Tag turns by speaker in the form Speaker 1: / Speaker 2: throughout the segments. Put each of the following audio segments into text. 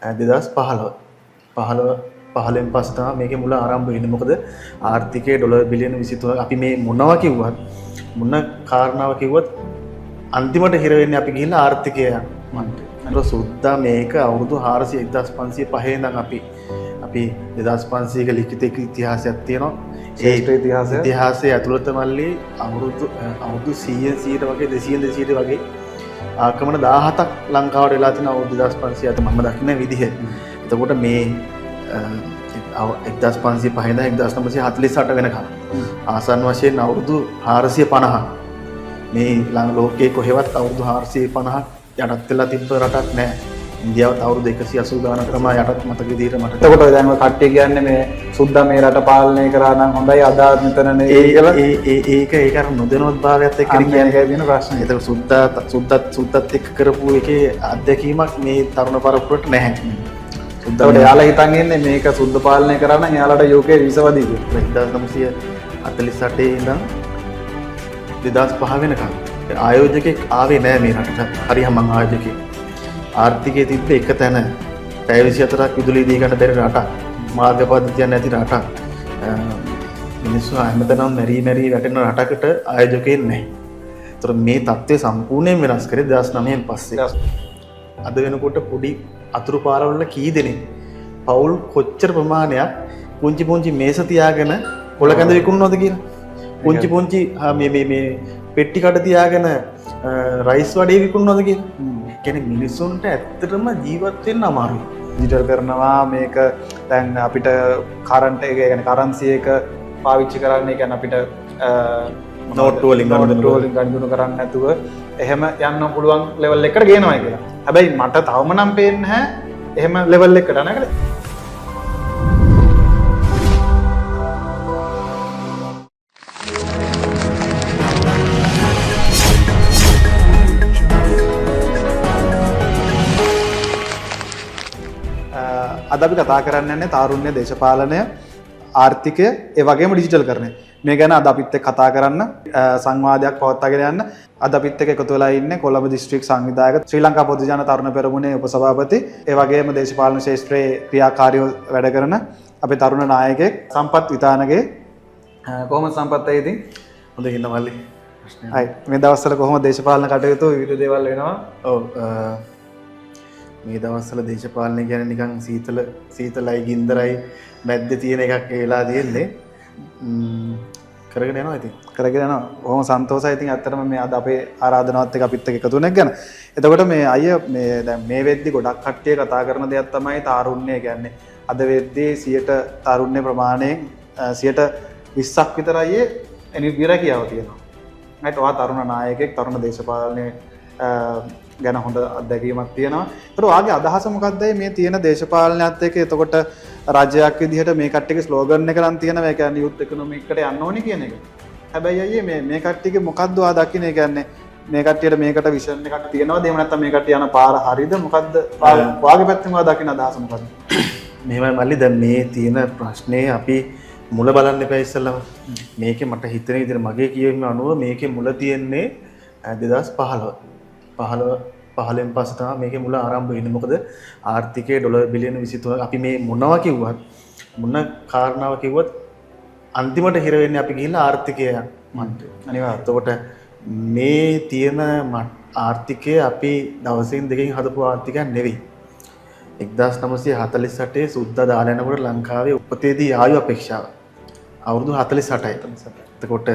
Speaker 1: 2015 15 15න් පස්සේ තමයි මේකේ මුල ආරම්භ වෙන්නේ. මොකද ආර්ථිකයේ ඩොලර් බිලියන 23 අපි මේ මොනවා කිව්වත් මොන කාරණාව කිව්වත් අන්තිමට හිර වෙන්නේ අපි ගිහිල්ලා ආර්ථිකය මන්ට. අර සුද්දා මේක අවුරුදු 400 1505 ඉඳන් අපි අපි 2500ක ලිඛිත ඉතිහාසයක් තියෙනවා.
Speaker 2: ශ්‍රේෂ්ඨ ඉතිහාසය.
Speaker 1: ඉතිහාසයේ ඇතුළත මල්ලි අවුරුදු අවුරුදු 100 100ට වගේ 200 200ට වගේ ආක්‍රමණ 17ක් ලංකාවට වෙලා තියෙන අවුරුදු 2500 අත මම දකින විදිහ. එතකොට මේ 1505 ඉඳන් 1948 වෙනකම් ආසන්න වශයෙන් අවුරුදු 450ක් මේ ලෝකයේ කොහෙවත් අවුරුදු 450ක් යටත් වෙලා තිබ්බ රටක් නෑ. ඉන්දියාවත් අවුරුදු 180 ගානක් තමයි යටත් මතක විදිහට මට.
Speaker 2: එතකොට ඔය දැන් ඔය කට්ටිය කියන්නේ මේ සුද්දා මේ රට පාලනය කරා නම් හොඳයි අද මෙතන නේ කියලා.
Speaker 1: ඒ ඒ ඒක ඒක අර නොදැනුවත් භාවයත් එක්ක
Speaker 2: අන්න ඒකයි තියෙන ප්‍රශ්නේ.
Speaker 1: එතකොට සුද්දත් එක්ක කරපු එකේ අත්දැකීමක් මේ තරුණ පරපුරට නැහැ.
Speaker 2: එතකොට එයාලා හිතන් ඉන්නේ මේක සුද්ද පාලනය කරා නම් එයාලට UK විසවදී කියලා.
Speaker 1: 1948 ඉඳන් 2005 වෙනකම් ආයෝජකෙක් ආවේ නෑ මේ රටට. හරියම මං ආයෝජකෙක්. ආර්ථිකයේ තිබ්බ එක තැන පැය 24ක් විදුලිය දී ගන්න බැරි රටක්, මාර්ග පද්ධතියක් නැති රටක්, මිනිස්සු හැමතැනම මැරී මැරී වැටෙන රටකට ආයෝජකයෙක් නැහැ. ඒතර මේ තත්ත්වය සම්පූර්ණයෙන් වෙනස් කරේ 2009න් පස්සේ. අද වෙනකොට පොඩි අතුරු පාරවල් වල කී දෙනෙක් පවුල් කොච්චර ප්‍රමාණයක් පුංචි පුංචි මේස තියාගෙන කොළ කැඳ විකුණනවද කියලා. පුංචි පුංචි මේ මේ මේ පෙට්ටි කඩ තියාගෙන රයිස් වඩේ විකුණනවද කියලා. ඒ කියන්නේ මිනිසුන්ට ඇත්තටම ජීවත් වෙන්න අමාරුයි.
Speaker 2: ඩිජිටල් කරනවා මේක දැන් අපිට කරන්ට් එක, ඒ කියන්නේ කරන්සි එක පාවිච්චි කරන්න, ඒ කියන්නේ අපිට
Speaker 1: නෝට්ටු වලින් ගනුදෙනු
Speaker 2: නෝට්ටු වලින් ගනුදෙනු කරන්න නැතුව එහෙම යන්න පුළුවන් ලෙවල් එකකට ගේනවා කියලා. හැබැයි මට තවම නම් පේන්නේ නැහැ එහෙම ලෙවල් එකකට නේද? අද අපි කතා කරන්න යන්නේ තාරුණ්‍ය දේශපාලනය, ආර්ථිකය, ඒ වගේම ඩිජිටල් කරණය. මේ ගැන අද අපිත් එක්ක කතා කරන්න සංවාදයක් පවත්වාගෙන යන්න අද අපිත් එක්ක එකතු වෙලා ඉන්නේ කොළඹ දිස්ත්‍රික් සංවිධායක ශ්‍රී ලංකා පොදුජන තරුණ පෙරමුණේ උපසභාපති, ඒ වගේම දේශපාලන ක්ෂේත්‍රයේ ක්‍රියාකාරීව වැඩ කරන අපේ තරුණ නායකයෙක් සම්පත් විතානගේ. කොහොමද සම්පත් අයියේ ඉතින්?
Speaker 1: හොඳින් ඉන්න මල්ලි. ප්‍රශ්නයක්.
Speaker 2: හයි. මේ දවස්වල කොහොමද දේශපාලන කටයුතු විවිධ දේවල් වෙනවා?
Speaker 1: ඔව්, මේ දවස්වල දේශපාලනය කියන්නේ නිකන් සීතලයි ගින්දරයි මැද්දේ තියෙන එකක් ඒ වෙලා තියෙන්නේ. කරගෙන යනවා ඉතින්.
Speaker 2: කරගෙන යනවා. බොහොම සන්තෝෂයි ඉතින් ඇත්තටම මේ අද අපේ ආරාධනාවත් එක්ක අපිත් එක්ක එකතු වුණ එක ගැන. එතකොට මේ අයියා මේ දැන් මේ වෙද්දි ගොඩක් කට්ටිය කතා කරන දෙයක් තමයි තාරුණ්‍ය කියන්නේ. අද වෙද්දි 100ට තාරුණ්‍ය ප්‍රමාණයෙන් 20%ක් විතර අයියේ නිරැකියාව තියෙනවා. රයිට්, ඔයා තරුණ නායකයෙක්, තරුණ දේශපාලනය ගැන හොඳ අත්දැකීමක් තියෙනවා. ඒතර ඔයාගේ අදහස මොකක්ද මේ තියෙන දේශපාලනයත් එක්ක? එතකොට රජයක් විදිහට මේ කට්ටියගේ ස්ලෝගන් එක නම් තියෙනවා, ඒ කියන්නේ යුත් ඉකොනොමික් එකට යන්න ඕනි කියන එක. හැබැයි අයියේ මේ කට්ටියගේ මොකද්ද ඔයා දකින්නේ? ඒ කියන්නේ මේ කට්ටියට මේකට විෂන් එකක් තියෙනවද? එහෙම නැත්නම් මේ කට්ටිය යන පාර හරිද? මොකද්ද ඔයාගේ පැත්තෙන් ඔයා දකින අදහස මොකද්ද?
Speaker 1: මෙහෙමයි මල්ලි, දැන් මේ තියෙන ප්‍රශ්නේ අපි මුල බලන්න එපා ඉස්සෙල්ලම. මේකේ මට හිතෙන විදිහට මගේ කියවීම අනුව මේකේ මුල තියෙන්නේ 2015 15න් පස්සේ තමයි මේකේ මුල ආරම්භ වෙන්නේ. මොකද ආර්ථිකයේ ඩොලර් බිලියන 23 අපි මේ මොනවා කිව්වත් මොන කාරණාව කිව්වත් අන්තිමට හිර වෙන්නේ අපි ගිහිල්ලා ආර්ථිකය මන්ට.
Speaker 2: අනිවාර්යයෙන්.
Speaker 1: එතකොට මේ තියෙන ආර්ථිකය අපි දවසින් දෙකකින් හදපු ආර්ථිකයක් නෙවෙයි. 1948 සුද්දා දාලා යනකොට ලංකාවේ උපතේදී ආයු අපේක්ෂාව අවුරුදු 48යි. එතකොට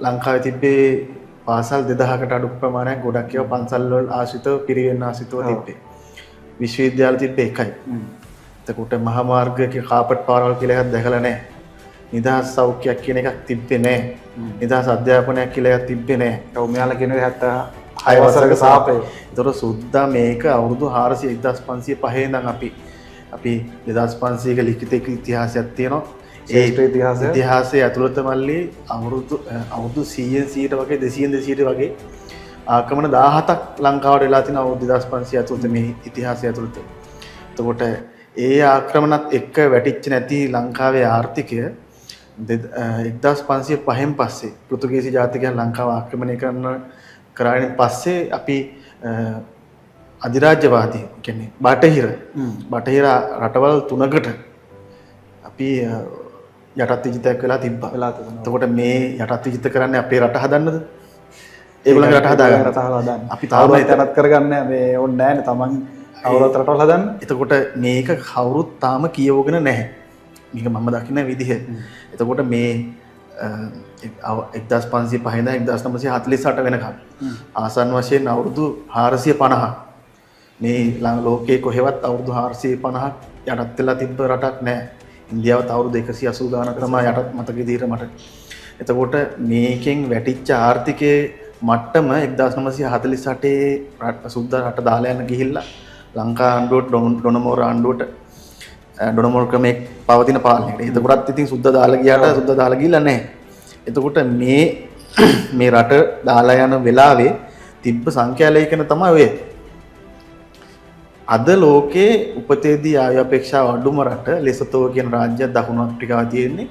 Speaker 1: ලංකාවේ තිබ්බේ පාසල් 2000කට අඩු ප්‍රමාණයක්, ගොඩක් ඒවා පන්සල් වල ආශ්‍රිතව පිරිවෙන් ආශ්‍රිතව තිබ්බේ. විශ්වවිද්‍යාල තිබ්බේ එකයි. එතකොට මහා මාර්ගයක කාපට් පාරවල් කියලා එකක් දැකලා නැහැ. නිදහස් සෞඛ්‍යයක් කියන එකක් තිබ්බේ නැහැ. නිදහස් අධ්‍යාපනයක් කියලා එකක් තිබ්බේ නැහැ.
Speaker 2: ඔව්, මෙයාලා කියනවා 76 වසරක සාපේ.
Speaker 1: එතකොට සුද්දා මේක අවුරුදු 400 1505 ඉඳන් අපි 2500ක ලිඛිත ඉතිහාසයක් තියෙනවා.
Speaker 2: ශ්‍රේෂ්ඨ ඉතිහාසය.
Speaker 1: ඉතිහාසයේ ඇතුළත මල්ලි අවුරුදු 100න් 100ට වගේ 200න් 200ට වගේ ආක්‍රමණ 17ක් ලංකාවට වෙලා තියෙන අවුරුදු 2500 ඇතුළත මේ ඉතිහාසය ඇතුළත. එතකොට ඒ ආක්‍රමණත් එක්ක වැටිච්ච නැති ලංකාවේ ආර්ථිකය 1505න් පස්සේ පෘතුගීසි ජාතිකයන් ලංකාව ආක්‍රමණය කරායින් පස්සේ අපි අධිරාජ්‍යවාදී කියන්නේ බටහිර බටහිර රටවල් තුනකට අපි යටත් විජිතයක් වෙලා තිබ්බා. එතකොට මේ යටත් විජිත කරන්නේ අපේ රට හදන්නද? ඒගොල්ලන්ගේ රට හදාගන්න. අපි තාම
Speaker 2: යටත් කරගන්න මේ ඕනේ නෑනේ. තමන් කවුරුත් රටවල් හදන්න.
Speaker 1: එතකොට මේක කවුරුත් තාම කියවගෙන නැහැ. මේක මම දකින විදිහ. එතකොට මේ 1505 ඉඳන් 1948 වෙනකම් ආසන්න වශයෙන් අවුරුදු 450ක් මේ ලෝකේ කොහෙවත් අවුරුදු 450ක් යටත් වෙලා තිබ්බ රටක් නෑ. ඉන්දියාවත් අවුරුදු 180 ගානක් තමයි යටත් මතක විදිහට මට. එතකොට මේකෙන් වැටිච්ච ආර්ථිකයේ මට්ටම 1948 සුද්දා රට දාලා යන ගිහිල්ලා ලංකා ආණ්ඩුවට ඩොනමෝර ආණ්ඩුවට ඩොනමෝර ක්‍රමයේ පවතින පාලනයකට. එතකොටත් ඉතින් සුද්දා දාලා ගියාට සුද්දා දාලා ගිහිල්ලා නැහැ. එතකොට මේ මේ රට දාලා යන වෙලාවේ තිබ්බ සංඛ්‍යා ලේඛන තමයි ඔය. අද ලෝකේ උපතේදී ආයු අපේක්ෂාව අඩුම රට ලෙසතෝ කියන රාජ්‍යයක් දකුණු අප්‍රිකාවේ තියෙන්නේ.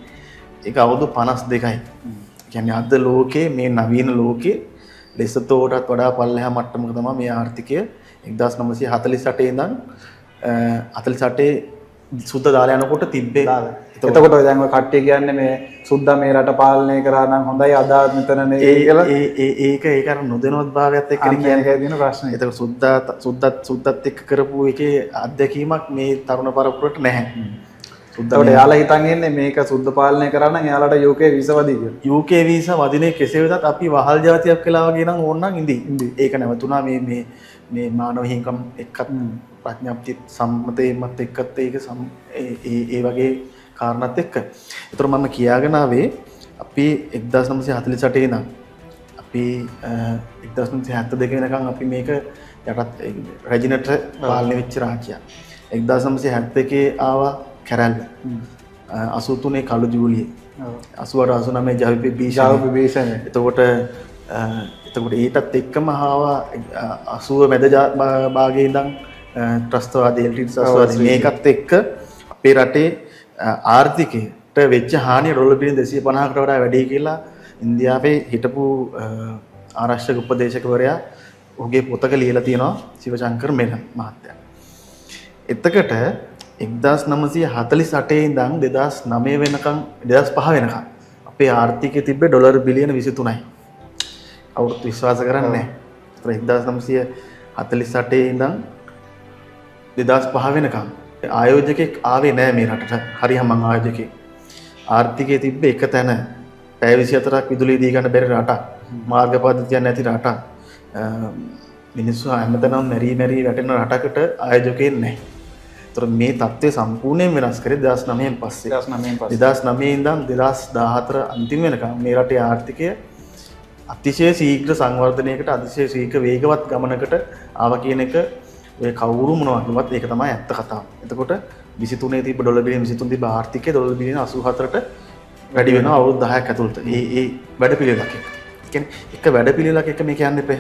Speaker 1: ඒක අවුරුදු 52යි. කියන්නේ අද ලෝකේ මේ නවීන ලෝකේ ලෙසතෝටත් වඩා පල්ලෙහා මට්ටමක තමයි මේ ආර්ථිකය 1948 ඉඳන් 48 සුද්දා දාලා යනකොට තිබ්බේ.
Speaker 2: එතකොට ඔය දැන් ඔය කට්ටිය කියන්නේ මේ සුද්දා මේ රට පාලනය කරා නම් හොඳයි අද මෙතන නේ කියලා.
Speaker 1: ඒ ඒ ඒක ඒක අර නොදැනුවත් භාවයත් එක්කනේ
Speaker 2: කියන්නේ. ඒකයි තියෙන ප්‍රශ්නේ.
Speaker 1: එතකොට සුද්දත් එක්ක කරපු එකේ අත්දැකීමක් මේ තරුණ පරපුරට නැහැ.
Speaker 2: සුද්දා එතකොට එයාලා හිතන් ඉන්නේ මේක සුද්ද පාලනය කරා නම් එයාලට UK visa වදී කියලා.
Speaker 1: UK visa වදිනේ කෙසේ වෙතත් අපි වහල් ජාතියක් වෙලා වගේ නම් ඕන නම් ඉඳී. ඒක නැවතුණා මේ මේ මේ මානව හිමිකම් එක්කත් ප්‍රඥාප්ති සම්මතයේමත් එක්කත් ඒක ඒ වගේ කාරණාත් එක්ක. ඒතර මම කියාගෙන ආවේ අපි 1948 ඉඳන් අපි 1972 වෙනකන් අපි මේක යටත් රෙජිනට් පාලනය වෙච්ච රාජ්‍යයක්. 1971 ආවා කැරැල්ල. 83 කළු ජූලිය. 88 89 ජාවි භීෂණය. එතකොට එතකොට ඊටත් එක්කම ආවා 80 මැද භාගයේ ඉඳන් ත්‍රස්තවාදී LTT ත්‍රස්තවාදී මේකත් එක්ක අපේ රටේ ආර්ථිකයට වෙච්ච හානිය ඩොලර් බිලියන 250කට වඩා වැඩි කියලා ඉන්දියාවේ හිටපු ආරක්ෂක උපදේශකවරයා ඔහුගේ පොතක ලියලා තියෙනවා ශිවශංකර් මෙනන් මහත්තයා. එතකොට 1948 ඉඳන් 2009 වෙනකන් 2005 වෙනකන් අපේ ආර්ථිකය තිබ්බේ ඩොලර් බිලියන 23යි. කවුරුත් විශ්වාස කරන්නේ නැහැ. ඒතර 1948 ඉඳන් 2005 වෙනකන් ආයෝජකෙක් ආවේ නෑ මේ රටට. හරියම ආයෝජකෙක්. ආර්ථිකයේ තිබ්බේ එක තැන. පැය 24ක් විදුලිය දී ගන්න බැරි රටක්. මාර්ග පද්ධතියක් නැති රටක්. මිනිස්සු හැමතැනම මැරි මැරි වැටෙන රටකට ආයෝජකයෙක් නැහැ. ඒතර මේ තත්ත්වය සම්පූර්ණයෙන් වෙනස් කරේ 2009න් පස්සේ.
Speaker 2: 2009න් පස්සේ.
Speaker 1: 2009 ඉඳන් 2014 අන්තිම වෙනකන් මේ රටේ ආර්ථිකය අතිශය ශීඝ්‍ර සංවර්ධනයකට අතිශය ශීඝ්‍ර වේගවත් ගමනකට ආවා කියන එක ඔය කවුරු මොනවා කිව්වත් ඒක තමයි ඇත්ත කතාව. එතකොට 23 තිබ්බ ඩොලර් බිලියන 23 තිබ්බ ආර්ථිකය ඩොලර් බිලියන 84ට වැඩි වෙනවා අවුරුදු 10ක් ඇතුළත. ඒ ඒ වැඩපිළිවෙලක් එක. ඒ කියන්නේ එක වැඩපිළිවෙලක් එක මේක යන්න එපා.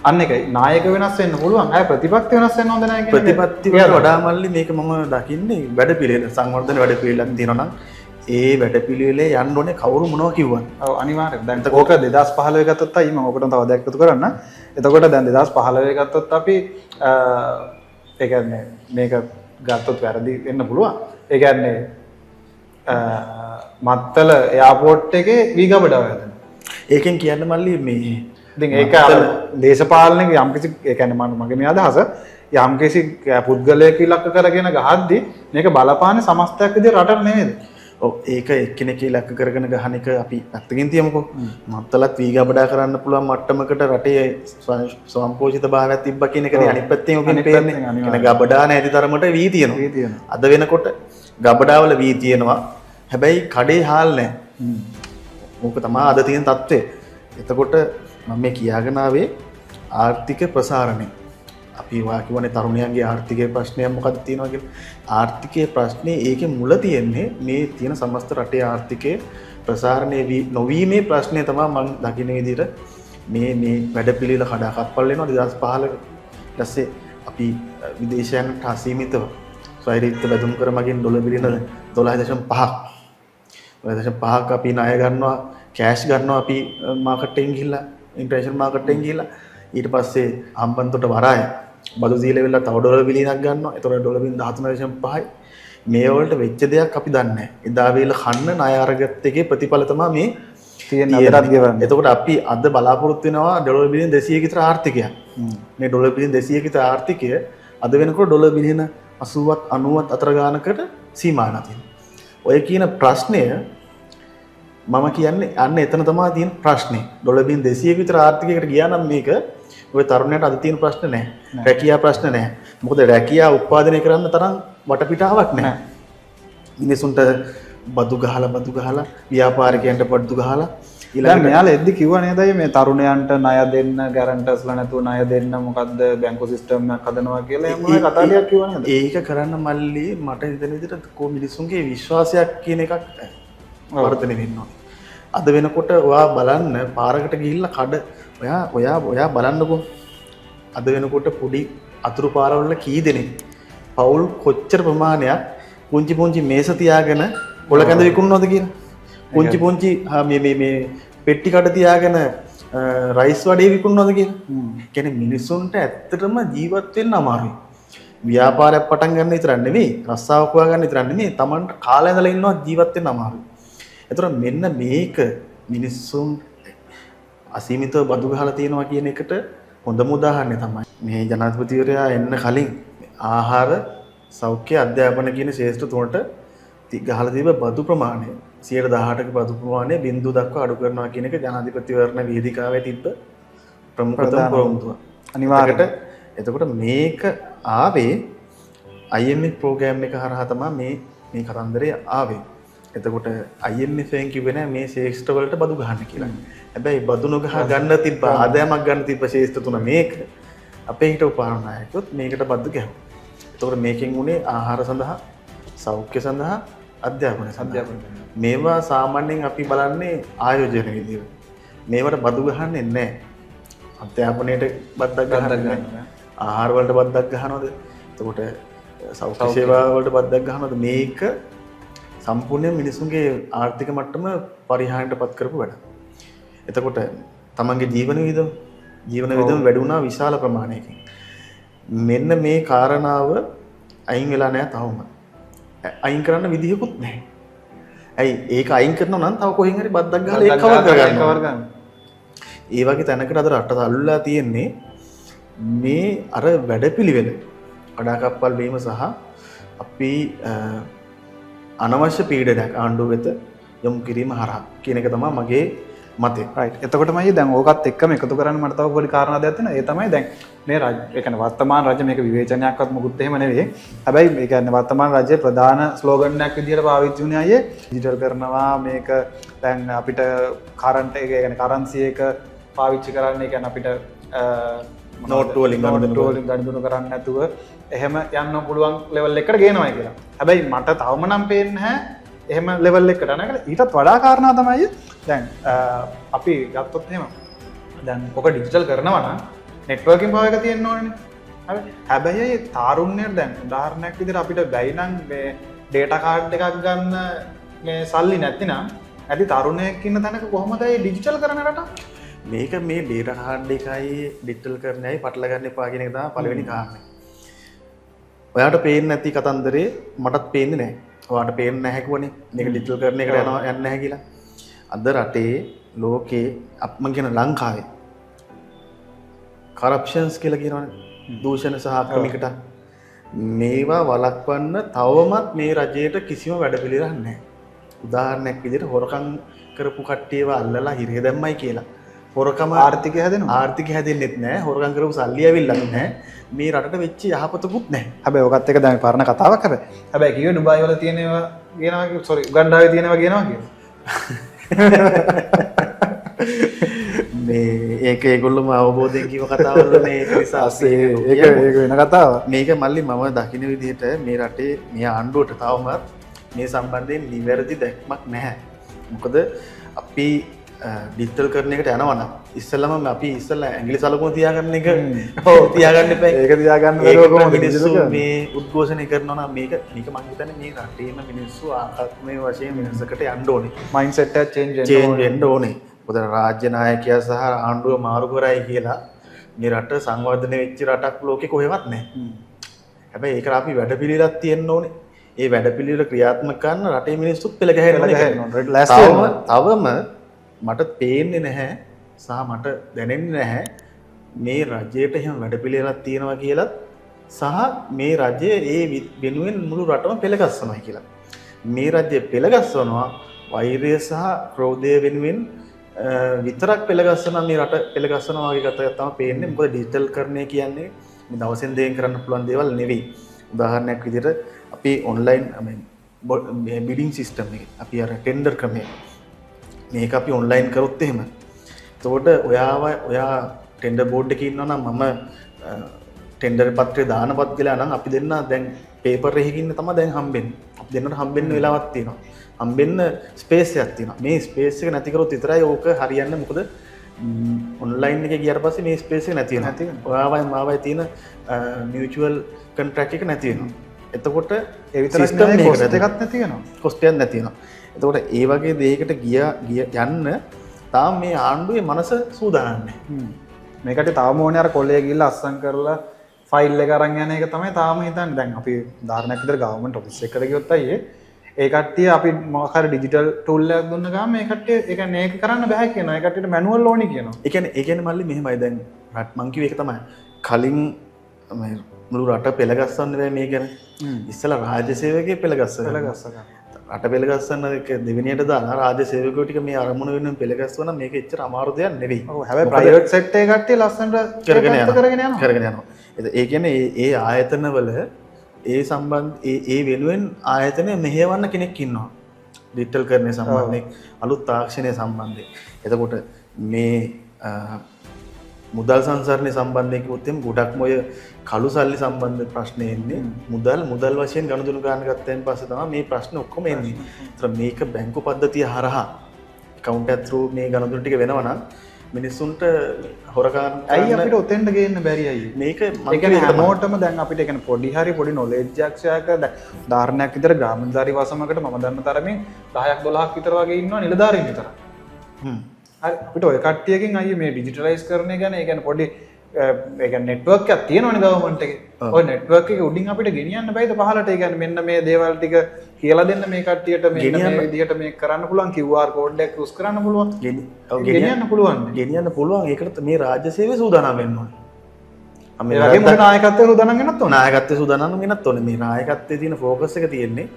Speaker 2: අන්න එකයි නායක වෙනස් වෙන්න පුළුවන්. අය ප්‍රතිපත්ති වෙනස් වෙන්න හොඳ නෑ කියන්නේ.
Speaker 1: ප්‍රතිපත්ති වලට වඩා මල්ලි මේක මම දකින්නේ වැඩපිළිවෙල සංවර්ධන වැඩපිළිවෙලක් තියෙනවා නම් ඒ වැඩපිළිවෙලේ යන්න ඕනේ කවුරු මොනවා කිව්වත්.
Speaker 2: ඔව් අනිවාර්යෙන්. දැන් ඕක 2015 ගත්තොත් අයියේ මම ඔකට තව දෙයක් එකතු කරන්න. එතකොට දැන් 2015 ගත්තොත් අපි ඒ කියන්නේ මේක ගත්තොත් වැරදි වෙන්න පුළුවන්. ඒ කියන්නේ මත්තල එයාපෝට් එකේ වී ගබඩාව හැදෙනවා.
Speaker 1: ඒකෙන් කියන්න මල්ලි මේ
Speaker 2: ඉතින් ඒක අර දේශපාලනයේ යම්කිසි ඒ කියන්නේ මම මගේ මේ අදහස යම්කිසි පුද්ගලයෙක් ඉලක්ක කරගෙන ගහද්දි මේක බලපාන්නේ සමස්තයක් විදිහට රටට නෙමෙයිද?
Speaker 1: ඔව් ඒක එක්කෙනෙක් ඉලක්ක කරගෙන ගහන එක අපි පැත්තකින් තියමුකෝ. මත්තලත් වී ගබඩා කරන්න පුළුවන් මට්ටමකට රටේ ස්වයංපෝෂිත භාවයක් තිබ්බා කියන එකනේ අනිත් පැත්තෙන් ඔකෙන් පේන්නේ. කියන්නේ ගබඩා නැති තරමට වී තියෙනවා. අද වෙනකොට ගබඩාවල වී තියෙනවා. හැබැයි කඩේ හාල් නැහැ. ඕක තමයි අද තියෙන තත්ත්වය. එතකොට මම මේ කියාගෙන ආවේ ආර්ථික ප්‍රසාරණය. අපි වා කියවනේ තරුණයන්ගේ ආර්ථිකයේ ප්‍රශ්නයක් මොකද්ද තියෙනවා කියලා. ආර්ථිකයේ ප්‍රශ්නේ ඒකේ මුල තියෙන්නේ මේ තියෙන සමස්ත රටේ ආර්ථිකයේ ප්‍රසාරණය නොවීමේ ප්‍රශ්නේ තමයි මම දකින විදිහට මේ මේ වැඩපිළිවෙල කඩාකප්පල් වෙනවා 2015 ඊට පස්සේ අපි විදේශයන්ට අසීමිතව ස්වෛරීත්ව බැඳුම් කර මගින් ඩොලර් බිලියන 12.5ක් 12.5ක් අපි ණය ගන්නවා, කෑෂ් ගන්නවා අපි මාකට් එකෙන් ගිහිල්ලා, ඉන්ටර්නැෂනල් මාකට් එකෙන් ගිහිල්ලා. ඊට පස්සේ හම්බන්තොට වරාය බදු දීලා වෙලා තව ඩොලර් බිලියනක් ගන්නවා. ඒතකොට ඩොලර් බිලියන 13.5යි. මේ වලට වෙච්ච දෙයක් අපි දන්නේ නැහැ. එදා වේල කන්න ණය අරගත්ත එකේ ප්‍රතිඵල තමයි මේ
Speaker 2: තියෙන අදටත් ගෙවන්නේ.
Speaker 1: එතකොට අපි අද බලාපොරොත්තු වෙනවා ඩොලර් බිලියන 200 විතර ආර්ථිකයක්. මේ ඩොලර් බිලියන 200 විතර ආර්ථිකය අද වෙනකොට ඩොලර් බිලියන 80ත් 90ත් අතර ගානකට සීමා වෙලා තියෙනවා. ඔය කියන ප්‍රශ්නය මම කියන්නේ අන්න එතන තමයි තියෙන ප්‍රශ්නේ. ඩොලර් බිලියන 200 විතර ආර්ථිකයකට ගියා නම් මේක ඔය තරුණයාට අද තියෙන ප්‍රශ්න නෑ. රැකියා ප්‍රශ්න නෑ. මොකද රැකියා උත්පාදනය කරන්න තරම් වටපිටාවක් නෑ. මිනිසුන්ට බදු ගහලා ව්‍යාපාරිකයන්ට බදු ගහලා
Speaker 2: ඊළඟට මෙයාලා එද්දි කිව්වා නේද අයියේ මේ තරුණයන්ට ණය දෙන්න ගැරන්ටර්ස්ලා නැතුව ණය දෙන්න මොකද්ද බැංකු සිස්ටම් එකක් හදනවා කියලා එහෙම ඔය කතා ටිකක් කිව්වා නේද?
Speaker 1: ඒක කරන්න මල්ලි මට හිතෙන විදිහට කො මිනිසුන්ගේ විශ්වාසයක් කියන එකක් වර්ධනය වෙන්න ඕනේ. අද වෙනකොට ඔයා බලන්න පාරකට ගිහිල්ලා කඩ ඔයා ඔයා ඔයා බලන්නකෝ අද වෙනකොට පොඩි අතුරු පාරවල කී දෙනෙක් පවුල් කොච්චර ප්‍රමාණයක් පුංචි පුංචි මේස තියාගෙන කොළ කැඳ විකුණනවද කියලා. පුංචි පුංචි මේ මේ මේ පෙට්ටි කඩ තියාගෙන රයිස් වඩේ විකුණනවද කියලා. කියන්නේ මිනිස්සුන්ට ඇත්තටම ජීවත් වෙන්න අමාරුයි. ව්‍යාපාරයක් පටන් ගන්න විතරක් නෙවෙයි, රස්සාවක් හොයා ගන්න විතරක් නෙවෙයි, Tamanට කාලය ඇඳලා ඉන්නවා ජීවත් වෙන්න අමාරුයි. ඒතර මෙන්න මේක මිනිස්සුන් අසීමිතව බදු ගහලා තියෙනවා කියන එකට හොඳම උදාහරණය තමයි මේ ජනාධිපතිවරයා එන්න කලින් ආහාර, සෞඛ්‍ය, අධ්‍යාපන කියන ශේෂ්ත්‍ර තුනට ගහලා තිබ්බ බදු ප්‍රමාණය 18%ක බදු ප්‍රමාණය බිඳුව දක්වා අඩු කරනවා කියන එක ජනාධිපතිවරණ වේදිකාවේ තිබ්බ ප්‍රමුඛතම පොරොන්දුව.
Speaker 2: අනිවාර්යයෙන්.
Speaker 1: එතකොට මේක ආවේ IMF programme එක හරහා තමයි මේ කතන්දරය ආවේ. එතකොට IMF එකෙන් කිව්වේ නෑ මේ ශේෂ්ත්‍ර වලට බදු ගහන්න කියලා. හැබැයි බදු නොගහ ගන්න තිබ්බ ආදායමක් ගන්න තිබ්බ ශේෂ්ත්‍ර තුන මේක අපේ හිටපු පාලන නායකයොත් මේකට බදු ගැහුවා. එතකොට මේකෙන් උනේ ආහාර සඳහා, සෞඛ්‍ය සඳහා, අධ්‍යාපනය සඳහා. මේවා සාමාන්‍යයෙන් අපි බලන්නේ ආයෝජන විදියට. මේවට බදු ගහන්නේ නැහැ. අධ්‍යාපනයට බද්දක් ගහන්නේ නැහැ. ආහාර වලට බද්දක් ගහනවද? එතකොට සෞඛ්‍ය සේවා වලට බද්දක් ගහනවද? මේක සම්පූර්ණයෙන් මිනිසුන්ගේ ආර්ථික මට්ටම පරිහානියට පත් කරපු වැඩක්. එතකොට තමන්ගේ ජීවන විදම වැඩි වුණා විශාල ප්‍රමාණයකින්. මෙන්න මේ කාරණාව අයින් වෙලා නැහැ තවම. අයින් කරන්න විදිහකුත් නැහැ. ඇයි ඒක අයින් කරනවා නම් තව කොහෙන් හරි බද්දක් ගහලා ඒක කවර් කරගන්න. ඒ වගේ තැනකට අද රට තල්ලුලා තියෙන්නේ මේ අර වැඩපිළිවෙල කඩාකප්පල් වීම සහ අපි අනවශ්‍ය පීඩනයක් ආණ්ඩුව වෙත යොමු කිරීම හරහා කියන එක තමයි මගේ මතය.
Speaker 2: රයිට්. එතකොටම අයියේ දැන් ඕකත් එක්කම එකතු කරන්න මට තව පොඩි කාරණා දෙයක් තියෙනවා. ඒ තමයි දැන් මේ රජ, ඒ කියන්නේ වර්තමාන රජ මේක විවේචනයක්වත් මොකුත් එහෙම නෙවෙයි. හැබැයි ඒ කියන්නේ වර්තමාන රජයේ ප්‍රධාන ස්ලෝගන් එකක් විදිහට පාවිච්චි වුණේ අයියේ ඩිජිටල් කරනවා, මේක දැන් අපිට කරන්ට් එක, ඒ කියන්නේ කරන්සි එක පාවිච්චි කරන්න, ඒ කියන්නේ අපිට
Speaker 1: නෝට්ටු වලින්
Speaker 2: ගනුදෙනු කරන්න නැතුව එහෙම යන්න පුළුවන් ලෙවල් එකකට ගේනවා කියලා. හැබැයි මට තවම නම් පේන්නේ නැහැ එහෙම ලෙවල් එකකට යනවා කියලා. ඊටත් වඩා කාරණා තමයි දැන් අපි ගත්තොත් එහෙම දැන් ඔක ඩිජිටල් කරනවා නම් නෙට්වර්කින් පවර් එක තියෙන්න ඕනේනේ. හරි. හැබැයි ඒ තාරුණ්‍යයට දැන් උදාහරණයක් විදිහට අපිට බැයි නම් මේ ඩේටා කාඩ් එකක් ගන්න මේ සල්ලි නැතිනම් ඇති තරුණයෙක් ඉන්න තැනක කොහොමද ඒ ඩිජිටල් කරන රට?
Speaker 1: මේක මේ ඩේටා කාඩ් එකයි ඩිජිටල් කරන්නයි පටල ගන්න එපා කියන එක තමයි පළවෙනි කාරණේ. ඔයාට පේන්නේ නැති කතන්දරේ මටත් පේන්නේ නැහැ. ඔයාට පේන්නේ නැහැ කිව්වනේ මේක ඩිජිටල් කරන එකට යනවා යන්නේ නැහැ කියලා. අද රටේ ලෝකේ මං කියන ලංකාවේ කරප්ෂන්ස් කියලා කියනවනේ, දූෂණ සහ අක්‍රමිකතා, මේවා වළක්වන්න තවමත් මේ රජයට කිසිම වැඩපිළිවෙලක් නැහැ. උදාහරණයක් විදිහට හොරකම් කරපු කට්ටියව අල්ලලා හිරේ දැම්මයි කියලා හොරකම
Speaker 2: ආර්ථිකය හැදෙනවා.
Speaker 1: ආර්ථිකය හැදෙන්නෙත් නැහැ, හොරකම් කරපු සල්ලි ඇවිල්ලත් නැහැ, මේ රටට වෙච්ච යහපතකුත් නැහැ.
Speaker 2: හැබැයි ඔකත් එක දැන් පරණ කතාවක්. හැබැයි කිව්වේ ඩුබායි වල තියෙන ඒවා කියනවා, සෝරි උගන්ඩාවේ තියෙන ඒවා කියනවා කියලා.
Speaker 1: මේ ඒක ඒගොල්ලොම අවබෝධයෙන් කිව්ව කතාවල් නේ. ඒක නිසා
Speaker 2: ඒක ඒක වෙන කතාවක්.
Speaker 1: මේක මල්ලි මම දකින විදිහට මේ රටේ මේ ආණ්ඩුවට තවමත් මේ සම්බන්ධයෙන් නිවැරදි දැක්මක් නැහැ. මොකද අපි ඩිජිටල් කරන එකට යනවා නම් ඉස්සෙල්ලාම අපි ඉස්සෙල්ලා ඇඟිලි සලකුණු තියාගන්න එක තියාගන්න එපා.
Speaker 2: ඒක තියාගන්න බැරුව කොහොමද
Speaker 1: මිනිස්සු මේ උද්ඝෝෂණය කරනවා නම් මේක මේක මං හිතන්නේ මේ රටේම මිනිස්සු ආකාත්මය වශයෙන් වෙනසකට යන්න ඕනේ.
Speaker 2: මයින්ඩ් සෙට් එක චේන්ජ් වෙන්න
Speaker 1: ඕනේ. මොකද රාජ්‍ය නායකයා සහ ආණ්ඩුව මාරු කරයි කියලා මේ රට සංවර්ධනය වෙච්ච රටක් ලෝකේ කොහෙවත් නැහැ. හැබැයි ඒකට අපි වැඩපිළිවෙලක් තියෙන්න ඕනේ. ඒ වැඩපිළිවෙල ක්‍රියාත්මක කරන්න රටේ මිනිස්සුත් පෙළ ගැහෙන්න ඕනේ. තවම මට පේන්නේ නැහැ සහ මට දැනෙන්නේ නැහැ මේ රජයට එහෙම වැඩපිළිවෙලක් තියෙනවා කියලත් සහ මේ රජය ඒ වෙනුවෙන් මුළු රටම පෙළගස්සනවා කියලා. මේ රජය පෙළගස්සනවා වෛරය සහ ක්‍රෝධය වෙනුවෙන් විතරක් පෙළගස්සනවා. මේ රට පෙළගස්සනවා වගේ කතාවක් තමයි පේන්නේ. මොකද ඩිජිටල් කරණය කියන්නේ මේ දවසෙන් දෙකෙන් කරන්න පුළුවන් දේවල් නෙවෙයි. උදාහරණයක් විදිහට අපි ඔන්ලයින් මේ බිඩින් සිස්ටම් එක අපි අර ටෙන්ඩර් ක්‍රමය මේක අපි ඔන්ලයින් කරොත් එහෙම එතකොට ඔයා ටෙන්ඩර් බෝඩ් එකේ ඉන්නවා නම් මම ටෙන්ඩර් පත්‍රය දානපත් කියලා නම් අපි දෙන්න දැන් පේපර් එකකින් තමයි දැන් හම්බෙන්නේ. අපි දෙන්නට හම්බෙන්න වෙලාවක් තියෙනවා. හම්බෙන්න ස්පේස් එකක් තියෙනවා. මේ ස්පේස් එක නැති කරොත් විතරයි ඕක හරියන්නේ. මොකද ඔන්ලයින් එකේ ගියාට පස්සේ මේ ස්පේස් එක නැති වෙනවා. ඔයාවයි මාවයි තියෙන මියුචුවල් කොන්ට්‍රැක්ට් එක නැති වෙනවා. එතකොට ඒ විතරක් නෙවෙයි කොස්ට් එකක් නැති වෙනවා. කොස්ට් එකක් නැති වෙනවා. එතකොට ඒ වගේ දෙයකට ගිය යන්න තාම මේ ආණ්ඩුවේ මනස සූදානම් නැහැ.
Speaker 2: මේකට තාම ඕනේ අර කොලේ ගිහිල්ලා අස්සම් කරලා ෆයිල් එක අරන් යන එක තමයි තාම හිතන්නේ. දැන් අපි උදාහරණයක් විදිහට ගවර්න්මන්ට් ඔෆිස් එකකට ගියොත් අයියේ ඒ කට්ටිය අපි මොකක් හරි ඩිජිටල් ටූල් එකක් දුන්න ගමන් මේ කට්ටිය ඒ කියන්නේ ඒක කරන්න බෑ කියනවා. ඒ කට්ටියට මැනුවල් ඕනි කියනවා.
Speaker 1: ඒ කියන්නේ මල්ලි මෙහෙමයි දැන් රට මං කිව්වේ ඒක තමයි. කලින් මේ මුළු රට පෙළගස්සන්න බෑ මේ ගැන. ඉස්සෙල්ලා රාජ්‍ය සේවකයේ පෙළගස්සන්න. රට පෙළගස්සන්න එක දෙවෙනියට දාලා රාජ්‍ය සේවකයෝ ටික මේ අරමුණ වෙනුවෙන් පෙළගස්සුවා නම් මේක එච්චර අමාරු දෙයක් නෙවෙයි.
Speaker 2: ඔව් හැබැයි ප්‍රයිවට් සෙක්ටර් එක කට්ටිය ලස්සනට කරගෙන යනවා.
Speaker 1: ඒ කියන්නේ ඒ ආයතනවල ඒ සම්බන්ධ ඒ වෙනුවෙන් ආයතනය මෙහෙයවන්න කෙනෙක් ඉන්නවා. ඩිජිටල් කරණය සම්බන්ධයෙන් අලුත් තාක්ෂණය සම්බන්ධයෙන්. එතකොට මේ මුදල් සංසරණය සම්බන්ධයෙන් කිව්වොත් එහෙම ගොඩක්ම ඔය කළු සල්ලි සම්බන්ධ ප්‍රශ්න එන්නේ. මුදල් වශයෙන් ගනුදෙනු ගන්න ගත්තයින් පස්සේ තමයි මේ ප්‍රශ්න ඔක්කොම එන්නේ. ඒතර මේක බැංකු පද්ධතිය හරහා ඇකවුන්ට් එක through මේ ගනුදෙනු ටික වෙනවා නම් මිනිස්සුන්ට හොරකම්
Speaker 2: ඇයි අපිට ඔතෙන්ට ගේන්න බැරි අයියේ?
Speaker 1: මේක
Speaker 2: මම කියන්නේ හැමෝටම දැන් අපිට ඒ කියන්නේ පොඩි හරි පොඩි නොලෙජ් එකක් ෂෙයා කරලා දැන් උදාහරණයක් විතර ග්‍රාම නිලධාරී වසමකට මම දන්න තරමින් 10ක් 12ක් විතර වගේ ඉන්නවා නිලධාරීන් විතර. හරි අපිට ඔය කට්ටියකින් අයියේ මේ ඩිජිටලයිස් කරන එක ගැන ඒ කියන්නේ පොඩි ඒ කියන්නේ නෙට්වර්ක් එකක් තියෙනවනේ ගවර්න්මන්ට් එකේ. ඔය නෙට්වර්ක් එක උඩින් අපිට ගෙනියන්න බැයිද පහලට? ඒ කියන්නේ මෙන්න මේ දේවල් ටික කියලා දෙන්න මේ කට්ටියට මෙන්න මේ විදිහට මේක කරන්න පුළුවන්, QR code එකක් යූස් කරන්න පුළුවන්. ගෙනියන්න පුළුවන්.
Speaker 1: ගෙනියන්න පුළුවන්. ඒකට මේ රාජ්‍ය සේවය සූදානම් වෙන්න ඕනේ.
Speaker 2: ඒ වගේම මොන නායකත්වය සූදානම් වෙන්නත් ඕනේ.
Speaker 1: නායකත්වය සූදානම් වෙන්නත් ඕනේ. මේ නායකත්වයේ තියෙන ෆෝකස් එක තියෙන්නේ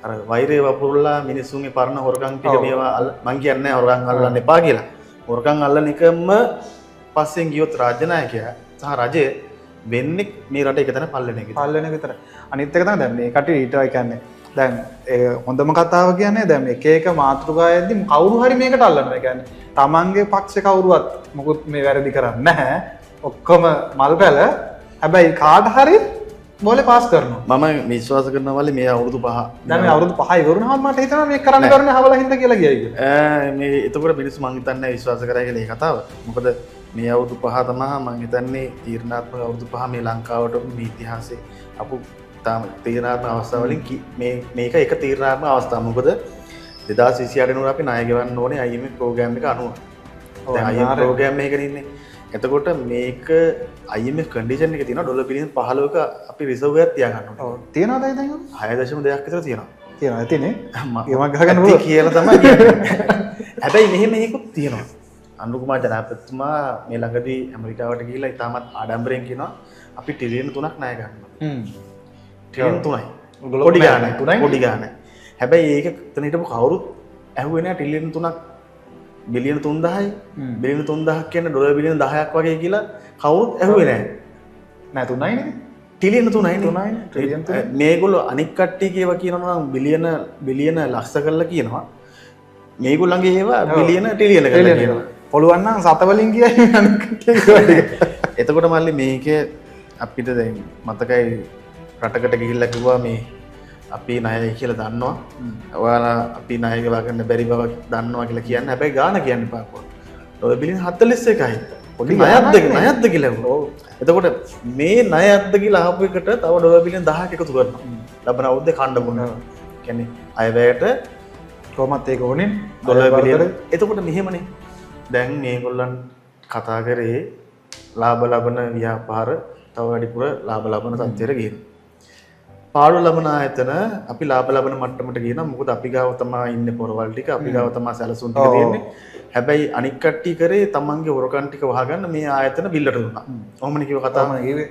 Speaker 1: අර වෛරය වපුරලා මිනිස්සුන්ගේ පරණ හොරකම් ටික මේවා මං කියන්නේ නැහැ හොරකම් අල්ලන්න එපා කියලා. හොරකම් අල්ලන එකම පස්සෙන් ගියොත් රාජ්‍ය නායකයා සහ රජය වෙන්නේ මේ රට එක තැන පල්ලෙන එක.
Speaker 2: පල්ලෙන විතරයි. අනිත් එක තමයි දැන් මේ කට්ටිය ඊට ඒ කියන්නේ දැන් ඒ හොඳම කතාව කියන්නේ දැන් එක එක මාතෘකා යද්දි කවුරු හරි මේකට අල්ලනවා. ඒ කියන්නේ තමන්ගේ පක්ෂේ කවුරුවත් මොකුත් මේ වැරදි කරන්නේ නැහැ. ඔක්කොම මල් පැල. හැබැයි කාට හරි බෝලේ පාස් කරනවා.
Speaker 1: මම විශ්වාස කරනවා වලේ මේ අවුරුදු 5.
Speaker 2: දැන් මේ අවුරුදු 5 ඉවර වුණාම මට හිතෙනවා මේක කරන්න කරන්නේ හවලා හින්දා කියලා ගියයි
Speaker 1: කියලා. මේ එතකොට මිනිස්සු මං හිතන්නේ විශ්වාස කරයි කියලා ඒ කතාව. මොකද මේ අවුරුදු 5 තමයි මං හිතන්නේ තීරණාත්මක අවුරුදු 5 මේ ලංකාවට මේ ඉතිහාසයේ අපු තාම තීරණාත්මක අවස්ථාවලින් මේ මේක එක තීරණාත්මක අවස්ථාවක්. මොකද 2028 වෙනකොට අපි ණය ගෙවන්න ඕනේ IMF programme එක අනුව. දැන් IMF programme එකකනේ ඉන්නේ. එතකොට මේක IMF condition එක තියෙනවා ඩොලර් බිලියන 15ක අපි රිසර්ව් එකක් තියාගන්න ඕනේ.
Speaker 2: ඔව් තියනවද දැන්?
Speaker 1: 6.2ක් විතර තියෙනවා.
Speaker 2: තියෙනවා ඇතිනේ. ගේමක් ගහගන්න පුළුවන්
Speaker 1: කියලා තමයි කියන්නේ. හැබැයි මෙහෙම එකකුත් තියෙනවා. අනුර කුමාර ජනාධිපතිතුමා මේ ළඟදී ඇමරිකාවට ගිහිල්ලා ඉතාමත් ආඩම්බරයෙන් කියනවා අපි ට්‍රිලියන 3ක් ණය ගන්නවා. ට්‍රිලියන 3යි. පොඩි ගානක්. පොඩි ගානක්. හැබැයි ඒක එතන හිටපු කවුරුත් ඇහුවේ නෑ ට්‍රිලියන 3ක් බිලියන 3000යි බිලියන 3000ක් කියන්නේ ඩොලර් බිලියන 10ක් වගේ කියලා කවුරුත් ඇහුවේ නෑ.
Speaker 2: නෑ 3යි නේ.
Speaker 1: ට්‍රිලියන 3යි නේ.
Speaker 2: 3යි නේ. ට්‍රිලියන 3.
Speaker 1: මේගොල්ලෝ අනික් කට්ටිය කියවා කියනවා නම් බිලියන බිලියන ලක්ෂ කරලා කියනවා. මේගොල්ලන්ගේ ඒවා බිලියන ට්‍රිලියන කරලා කියනවා.
Speaker 2: පුළුවන් නම් සත වලින් කියයි අනික් කට්ටිය කියවා ටික.
Speaker 1: එතකොට මල්ලි මේක අපිට දැන් මතකයි රටකට ගිහිල්ලා කිව්වා මේ අපි ණයයි කියලා දන්නවා. ඔයාලා අපි ණය ගෙවා ගන්න බැරි බව දන්නවා කියලා කියන්නේ. හැබැයි ගාන කියන්න එපා කිව්වා. ඩොලර් බිලියන 41යි.
Speaker 2: පොඩි
Speaker 1: ණයක්ද කියලා ඇහුවා.
Speaker 2: ඔව්.
Speaker 1: එතකොට මේ ණයක්ද කියලා අහපු එකට තව ඩොලර් බිලියන 10ක් එකතු කරනවා. ලබන අවුරුද්දේ කණ්ඩ බොන. කියන්නේ අයවැයට
Speaker 2: කොහොමත් ඒක ඕනේ
Speaker 1: ඩොලර් බිලියන. එතකොට මෙහෙමනේ. දැන් මේගොල්ලන් කතා කරේ ලාභ ලබන ව්‍යාපාර තව වැඩිපුර ලාභ ලබන තත්ත්වයට ගේනවා. පාඩු ලබන ආයතන අපි ලාභ ලබන මට්ටමට ගේනවා. මොකද අපි ගාව තමයි ඉන්නේ පොරවල් ටික, අපි ගාව තමයි සැලසුම් ටික තියෙන්නේ. හැබැයි අනික් කට්ටිය කරේ තමන්ගේ හොරකම් ටික වහගන්න මේ ආයතන බිල්ලට දුන්නා. ඔහොමනේ කිව්ව කතාව.
Speaker 2: කිව්වේ.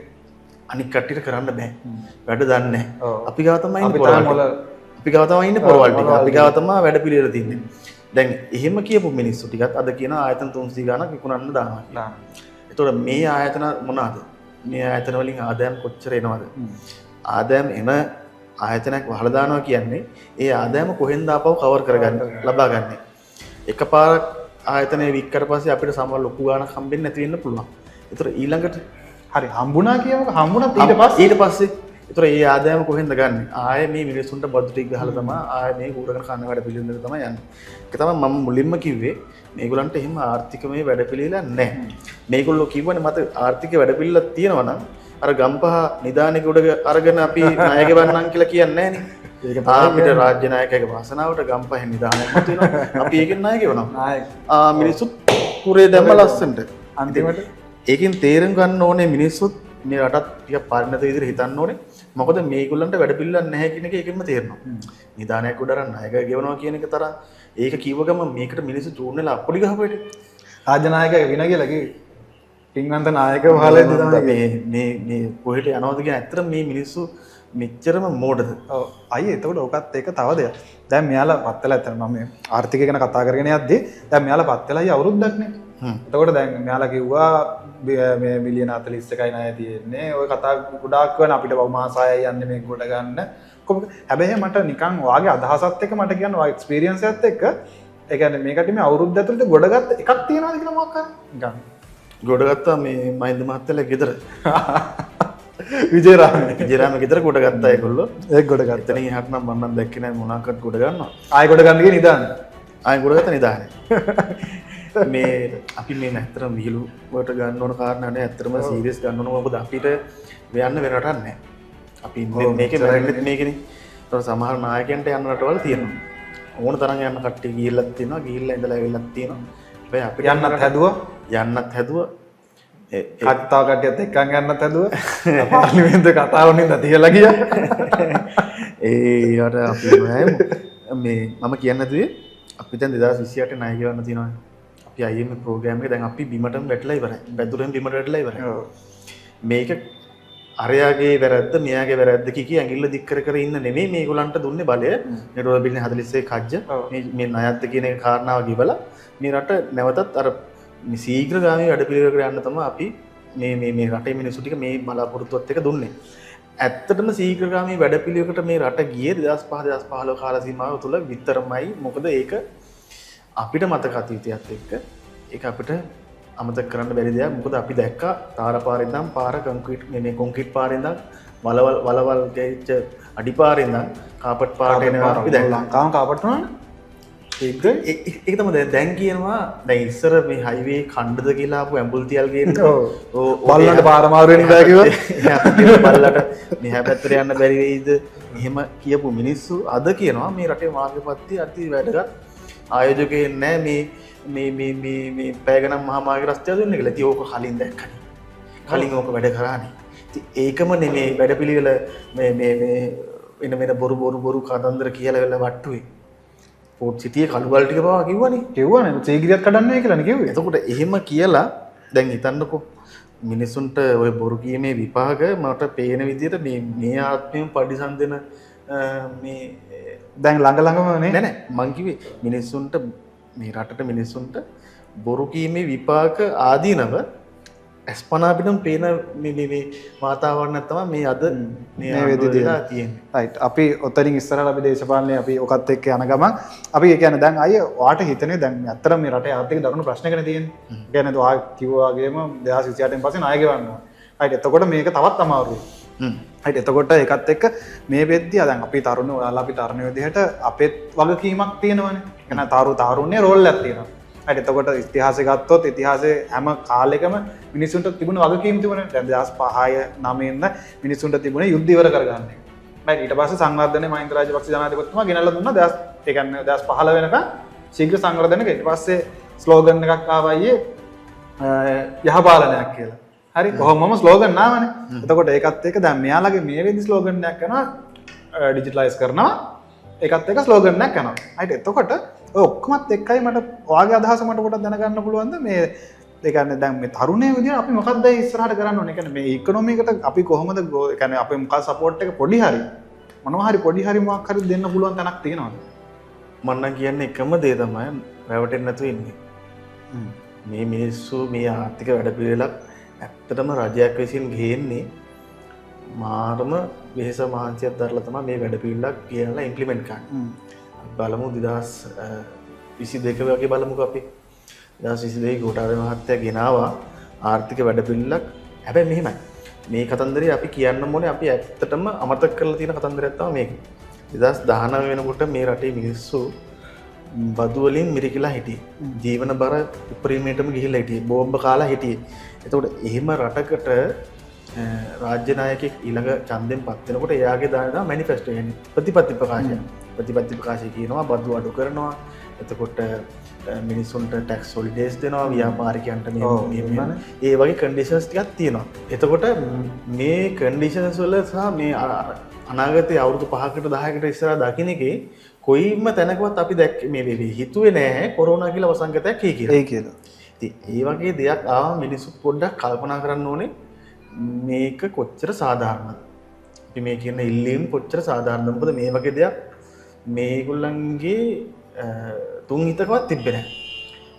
Speaker 1: අනික් කට්ටියට කරන්න බෑ. වැඩ දන්නේ නැහැ. අපි ගාව තමයි ඉන්නේ
Speaker 2: පොරවල්.
Speaker 1: අපි ගාව තමයි ඉන්නේ පොරවල් ටික. අපි ගාව තමයි වැඩ පිළිවෙල තියෙන්නේ. දැන් එහෙම කියපු මිනිස්සු ටිකත් අද කියන ආයතන 300 ගාණක් විකුණන්න දානවා කියලා. එතකොට මේ ආයතන මොනවාද? මේ ආයතන වලින් ආදායම් කොච්චර එනවද? ආදායම් එන ආයතනයක් වහලා දානවා කියන්නේ ඒ ආදායම කොහෙන්ද ආපහු කවර් කරගන්න ලබා ගන්න. එකපාරක් ආයතනය වික්කට පස්සේ අපිට සමහර ලොකු ගාණක් හම්බෙන්නේ නැති වෙන්න පුළුවන්. ඒතර ඊළඟට
Speaker 2: හරි හම්බුණා කියමුකෝ, හම්බුණත් ඊට
Speaker 1: පස්සේ ඒතර ඒ ආදායම කොහෙන්ද ගන්නෙ? ආයේ මේ මිනිස්සුන්ට බදු ටික ගහලා තමයි ආයේ මේ කූරගෙන කන වැඩ පිළිවෙලකට තමයි යන්නේ. ඒක තමයි මම මුලින්ම කිව්වේ මේගොල්ලන්ට එහෙම ආර්ථිකමය වැඩ පිළිවෙලක් නැහැ. මේගොල්ලෝ කිව්වනේ මත ආර්ථික වැඩ පිළිවෙලක් තියෙනවා නම් අර ගම්පහ නිදානෙක උඩ අරගෙන අපි ණය ගෙවන්නම් කියලා කියන්නේ නැහනේ.
Speaker 2: ඒක තමයි
Speaker 1: අපිට රාජ්‍ය නායකයාගේ වාසනාවට ගම්පහෙන් නිදානයක් මත වෙනවා. අපි ඒකෙන් ණය ගෙවනවා. මිනිස්සුත් කුරේ දැම්ම ලස්සනට.
Speaker 2: අන්තිමට
Speaker 1: ඒකෙන් තේරුම් ගන්න ඕනේ මිනිස්සුත් මේ රටත් ටිකක් පරිණත විදිහට හිතන්න ඕනේ. මොකද මේගොල්ලන්ට වැඩ පිළිවෙලක් නැහැ කියන එක ඒකෙන්ම තේරෙනවා. නිදානයක් උඩ අරන් ණය ගෙවනවා කියන එක තරම් ඒක කිව්ව ගමන් මේකට මිනිස්සු චූර්ණ වෙලා අප්පුඩි ගහපු හැටි.
Speaker 2: රාජ්‍ය නායකයා විනා කියලා කිව්වේ. පින්වන්ත නායකව වහලා
Speaker 1: ඉඳි තමයි මේ මේ මේ කොහෙට යනවද කියන ඇත්තටම මේ මිනිස්සු මෙච්චරම මෝඩද?
Speaker 2: ඔව් අයියේ එතකොට ඔකත් එක තව දෙයක්. දැන් මෙයාලා පත් වෙලා ඇත්තටම මම මේ ආර්ථිකය ගැන කතා කරගෙන යද්දී දැන් මෙයාලා පත් වෙලා අයියේ අවුරුද්දක් නේ. එතකොට දැන් මෙයාලා කිව්වා මේ මිලියන 41යි ණය තියෙන්නේ. ඔය කතා ගොඩාක් වෙන අපිට මාස 6යි යන්නේ මේක ගොඩ ගන්න. කොහොමද? හැබැයි මට නිකන් ඔයාගේ අදහසත් එක්ක මට කියන්න ඔයාගේ එක්ස්පීරියන්ස් එකත් එක්ක ඒ කියන්නේ මේකට මේ අවුරුද්ද ඇතුළත ගොඩගත්ත එකක් තියනවාද කියලා මොකක් හරි නිකන්
Speaker 1: ගොඩගත්තා මේ මහින්ද මහත්තයාලා ගෙදර
Speaker 2: විජේරාම
Speaker 1: ගෙදර ගොඩගත්තා ඒගොල්ලෝ.
Speaker 2: ඒක ගොඩගත්තා.
Speaker 1: එතනින් එහාට නම් මම නම් දැක්කේ නෑ මොනවාක්වත් ගොඩ ගන්නවා.
Speaker 2: ආයෙ ගොඩ ගන්න ගියේ නිදානේ.
Speaker 1: ආයෙ ගොඩගත්තා නිදානේ. මේ අපි මේ ඇත්තටම විහිළුවට ගන්න ඕන කාරණා නෑ. ඇත්තටම සීරියස් ගන්න ඕන. මොකද අපිට යන්න වෙන රටක් නෑ. අපි ඉන්නේ මේකේ මැරෙන්නෙත් මේකනේ. ඒතකොට සමහර නායකයන්ට යන්න රටවල් තියෙනවා. ඕන තරම් යන්න කට්ටිය ගිහිල්ලත් තියෙනවා. ගිහිල්ලා ඉඳලා ඇවිල්ලත් තියෙනවා. හැබැයි අපිට
Speaker 2: යන්නත් හැදුවා.
Speaker 1: යන්නත් හැදුවා.
Speaker 2: කතාව කට්ටියත් එක්කන් යන්නත් හැදුවා. පාර්ලිමේන්තුවේ කතාව වුණේ තියලා ගියා.
Speaker 1: ඒ ඊට අපි මේ මම කියන්න හැදුවේ අපි දැන් 2028 ණය ගෙවන්න තියෙනවානේ. අපි IMF programme එක දැන් අපි බිමටම වැටලා ඉවරයි. පැදුරෙන් බිමට වැටලා ඉවරයි. මේක අරයාගේ වැරද්ද මෙයාගේ වැරද්ද කී කී ඇඟිල්ල දික් කර කර ඉන්න නෙමෙයි මේගොල්ලන්ට දුන්නේ බලය. මේ ඩොලර් බිලියන 41 කජ්ජ මේ මේ ණයක්ද කියන එක කාරණාව ගෙවලා මේ රට නැවතත් අර මේ ශීඝ්‍රගාමී වැඩ පිළිවෙලකට යන්න තමයි අපි මේ මේ මේ රටේ මිනිස්සු ටික මේ බලාපොරොත්තුවත් එක දුන්නේ. ඇත්තටම ශීඝ්‍රගාමී වැඩ පිළිවෙලකට මේ රට ගියේ 2005 2015 කාල සීමාව තුළ විතරමයි. මොකද ඒක අපිට මතක අතීතයත් එක්ක ඒක අපිට අමතක කරන්න බැරි දෙයක්. මොකද අපි දැක්කා තාර පාරේ ඉඳන් පාර කොන්ක්‍රීට් මේ කොන්ක්‍රීට් පාරේ ඉඳන් වලවල් වලවල් ගැහිච්ච අඩි පාරේ ඉඳන් කාපට් පාරට එනවා අපි දැක්කා.
Speaker 2: ලංකාවම කාපට් වුණානේ.
Speaker 1: ඒක තමයි දැන් කියනවා. දැන් ඉස්සර මේ හයිවේ කණ්ඩද කියලා ආපු ඇඹුල් තියල් ගේන්න
Speaker 2: ඔව් බල්ලන්ට පාර මාරු වෙන්න බෑ කිව්වා.
Speaker 1: බල්ලට මෙහා පැත්තට යන්න බැරි වෙයිද එහෙම කියපු මිනිස්සු අද කියනවා මේ රටේ මාර්ගපත්ති අති වැදගත් ආයෝජකයන් නෑ මේ මේ මේ මේ මේ පැය ගණන් මහා මාර්ග රස්තිය දුන්නේ කියලා. ඉතින් ඕක කලින් දැක්කනේ. කලින් ඕක වැඩ කරානේ. ඉතින් ඒකම නෙමේ වැඩපිළිවෙල මේ මේ මේ වෙන වෙන බොරු බොරු බොරු කතන්දර කියලා වෙලා වට්ටුවේ. පෝට් සිටියේ කළුගල් ටික පවා කිව්වනේ.
Speaker 2: කිව්වනේ සීගිරියත් කඩන්නේ කියලානේ කිව්වේ.
Speaker 1: එතකොට එහෙම කියලා දැන් හිතන්නකෝ මිනිසුන්ට ඔය බොරු කීමේ විපාක මට පේන විදිහට මේ මේ ආත්මයෙන් පරිසම් දෙන මේ
Speaker 2: දැන් ළඟ ළඟම නේ.
Speaker 1: නෑ නෑ මං කිව්වේ මිනිස්සුන්ට මේ රටට මිනිස්සුන්ට බොරු කීමේ විපාක ආදීනව අස්පනා පිටම පේන මේ මේ මේ වාතාවරණයක් තමයි මේ අද මේ
Speaker 2: වෙද්දී
Speaker 1: තියෙන්නේ.
Speaker 2: රයිට්. අපි ඔතනින් ඉස්සරහට අපි දේශපාලනේ අපි ඔකත් එක්ක යන ගමන් අපි ඒ කියන්නේ දැන් අයියේ ඔයාට හිතන්නේ දැන් ඇත්තටම මේ රටේ ආර්ථික දරුණු ප්‍රශ්නකනේ තියෙන්නේ. ඒ කියන්නේ ඔයා කිව්වා වගේම 2028න් පස්සේ ණය ගෙවන්න ඕනේ. රයිට්. එතකොට මේක තවත් අමාරුයි. රයිට්. එතකොට ඒකත් එක්ක මේ වෙද්දී දැන් අපි තරුණ ඔයාලා අපි තරුණ විදිහට අපේත් වගකීමක් තියෙනවනේ. ඒ කියන්නේ තරුණයේ රෝල් එකක් තියෙනවා. හරි. එතකොට ඉතිහාසය ගත්තොත් ඉතිහාසයේ හැම කාලෙකම මිනිස්සුන්ට තිබුණ වගකීම් තිබුණේ. දැන් 2005 9 ඉඳන් මිනිස්සුන්ට තිබුණේ යුද්ධ ඉවර කරගන්න එක. රයිට්. ඊට පස්සේ සංවර්ධනයේ මහින්ද රාජපක්ෂ ජනාධිපතිතුමා ගෙනල්ලා දුන්නා ඒ කියන්නේ 2015 වෙනකන් ශීඝ්‍ර සංවර්ධනයක. ඊට පස්සේ ස්ලෝගන් එකක් ආවා අයියේ යහපාලනයක් කියලා. හරි කොහොමම ස්ලෝගන් ආවනේ. එතකොට ඒකත් එක්ක දැන් මෙයාලගේ මේ වෙද්දි ස්ලෝගන් එකක් යනවා ඩිජිටලයිස් කරනවා. ඒකත් එක්ක ස්ලෝගන් එකක් යනවා. හරිද? එතකොට ඔය ඔක්කොමත් එක්කයි මට ඔයාගේ අදහස මට පොඩ්ඩක් දැනගන්න පුළුවන්ද මේ ඒ කියන්නේ දැන් මේ තරුණයෝ විදියට අපි මොකක්ද ඉස්සරහට කරන්න ඕනේ? ඒ කියන්නේ මේ ඉකොනොමි එකට අපි කොහොමද ඒ කියන්නේ අපේ මොකක් සපෝට් එක පොඩි හරි මොනවා හරි පොඩි හරි මොකක් හරි දෙන්න පුළුවන් තැනක් තියෙනවද?
Speaker 1: මම නම් කියන්නේ එකම දේ තමයි රැවටෙන්නේ නැතුව ඉන්නේ. මේ මිනිස්සු මේ ආර්ථික වැඩපිළිවෙලක් ඇත්තටම රජයක් විසින් ගේන්නේ මාරම වෙහෙස මහන්සියක් දරලා තමයි මේ වැඩපිළිවෙලක් ගෙනලා ඉම්ප්ලිමන්ට් කරන්නේ. බලමු 2022 වගේ බලමුකෝ අපි. 2022 ගෝඨාභය මහත්තයා ගෙනාවා ආර්ථික වැඩපිළිවෙලක්. හැබැයි මෙහෙමයි. මේ කතන්දරේ අපි කියන්න ඕනේ අපි ඇත්තටම අමතක කරලා තියෙන කතන්දරයක් තමයි මේක. 2019 වෙනකොට මේ රටේ මිනිස්සු බදු වලින් මිරිකිලා හිටියේ. ජීවන බර උපරිමයටම ගිහිල්ලා හිටියේ. බෝම්බ කාලා හිටියේ. එතකොට එහෙම රටකට රාජ්‍ය නායකයෙක් ඊළඟ ඡන්දෙන් පත් වෙනකොට එයාගේ දාන තමයි මැනිෆෙස්ටෝ කියන්නේ ප්‍රතිපත්ති ප්‍රකාශය. ප්‍රතිපත්ති ප්‍රකාශය කියනවා බදු අඩු කරනවා. එතකොට මිනිස්සුන්ට ටැක්ස් හොලිඩේස් දෙනවා, ව්‍යාපාරිකයන්ට මේ ඒ වගේ කන්ඩිෂන්ස් ටිකක් තියෙනවා. එතකොට මේ කන්ඩිෂන්ස් වල සහ මේ අනාගතයේ අවුරුදු 5කට 10කට ඉස්සරහා දකින්න එකේ කොයිම තැනකවත් අපි දැක්කේ මේ හිතුවේ නෑ කොරෝනා කියලා වසංගතයක් එයි කියලා.
Speaker 2: ඒ කියලා.
Speaker 1: ඉතින් ඒ වගේ දෙයක් ආවම මිනිස්සු පොඩ්ඩක් කල්පනා කරන්න ඕනේ මේක කොච්චර සාධාරණද? අපි මේ කියන ඉල්ලීම් කොච්චර සාධාරණද? මොකද මේ වගේ දෙයක් මේගොල්ලන්ගේ තුන් හිතකවත් තිබ්බේ නෑ.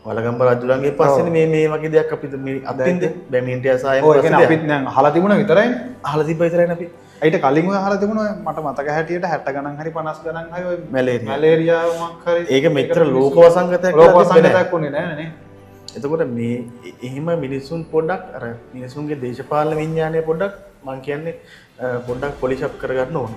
Speaker 1: වලගම්බ රජුලන්ගේ පස්සේනේ මේ මේ වගේ දෙයක් අපි මේ අත්විඳේ. බැමින්ටියා සායම
Speaker 2: පස්සේ. ඔව් ඒ කියන්නේ අපිත් දැන් අහලා තිබුණා විතරයිනේ.
Speaker 1: අහලා තිබ්බා විතරයිනේ අපි.
Speaker 2: ඊට කලින් ඔය අහලා තිබුණා මට මතක හැටියට 60 ගණන් හරි 50 ගණන් හරි ඔය මැලේරියා මොකක් හරි
Speaker 1: ඒක මෙච්චර ලෝක වසංගතයක්
Speaker 2: ලෝක වසංගතයක් වුණේ නෑ නේ.
Speaker 1: එතකොට මේ එහෙම මිනිසුන් පොඩ්ඩක් අර මිනිසුන්ගේ දේශපාලන විඥානය පොඩ්ඩක් මං කියන්නේ පොඩ්ඩක් පොලිෂ් අප් කරගන්න ඕන.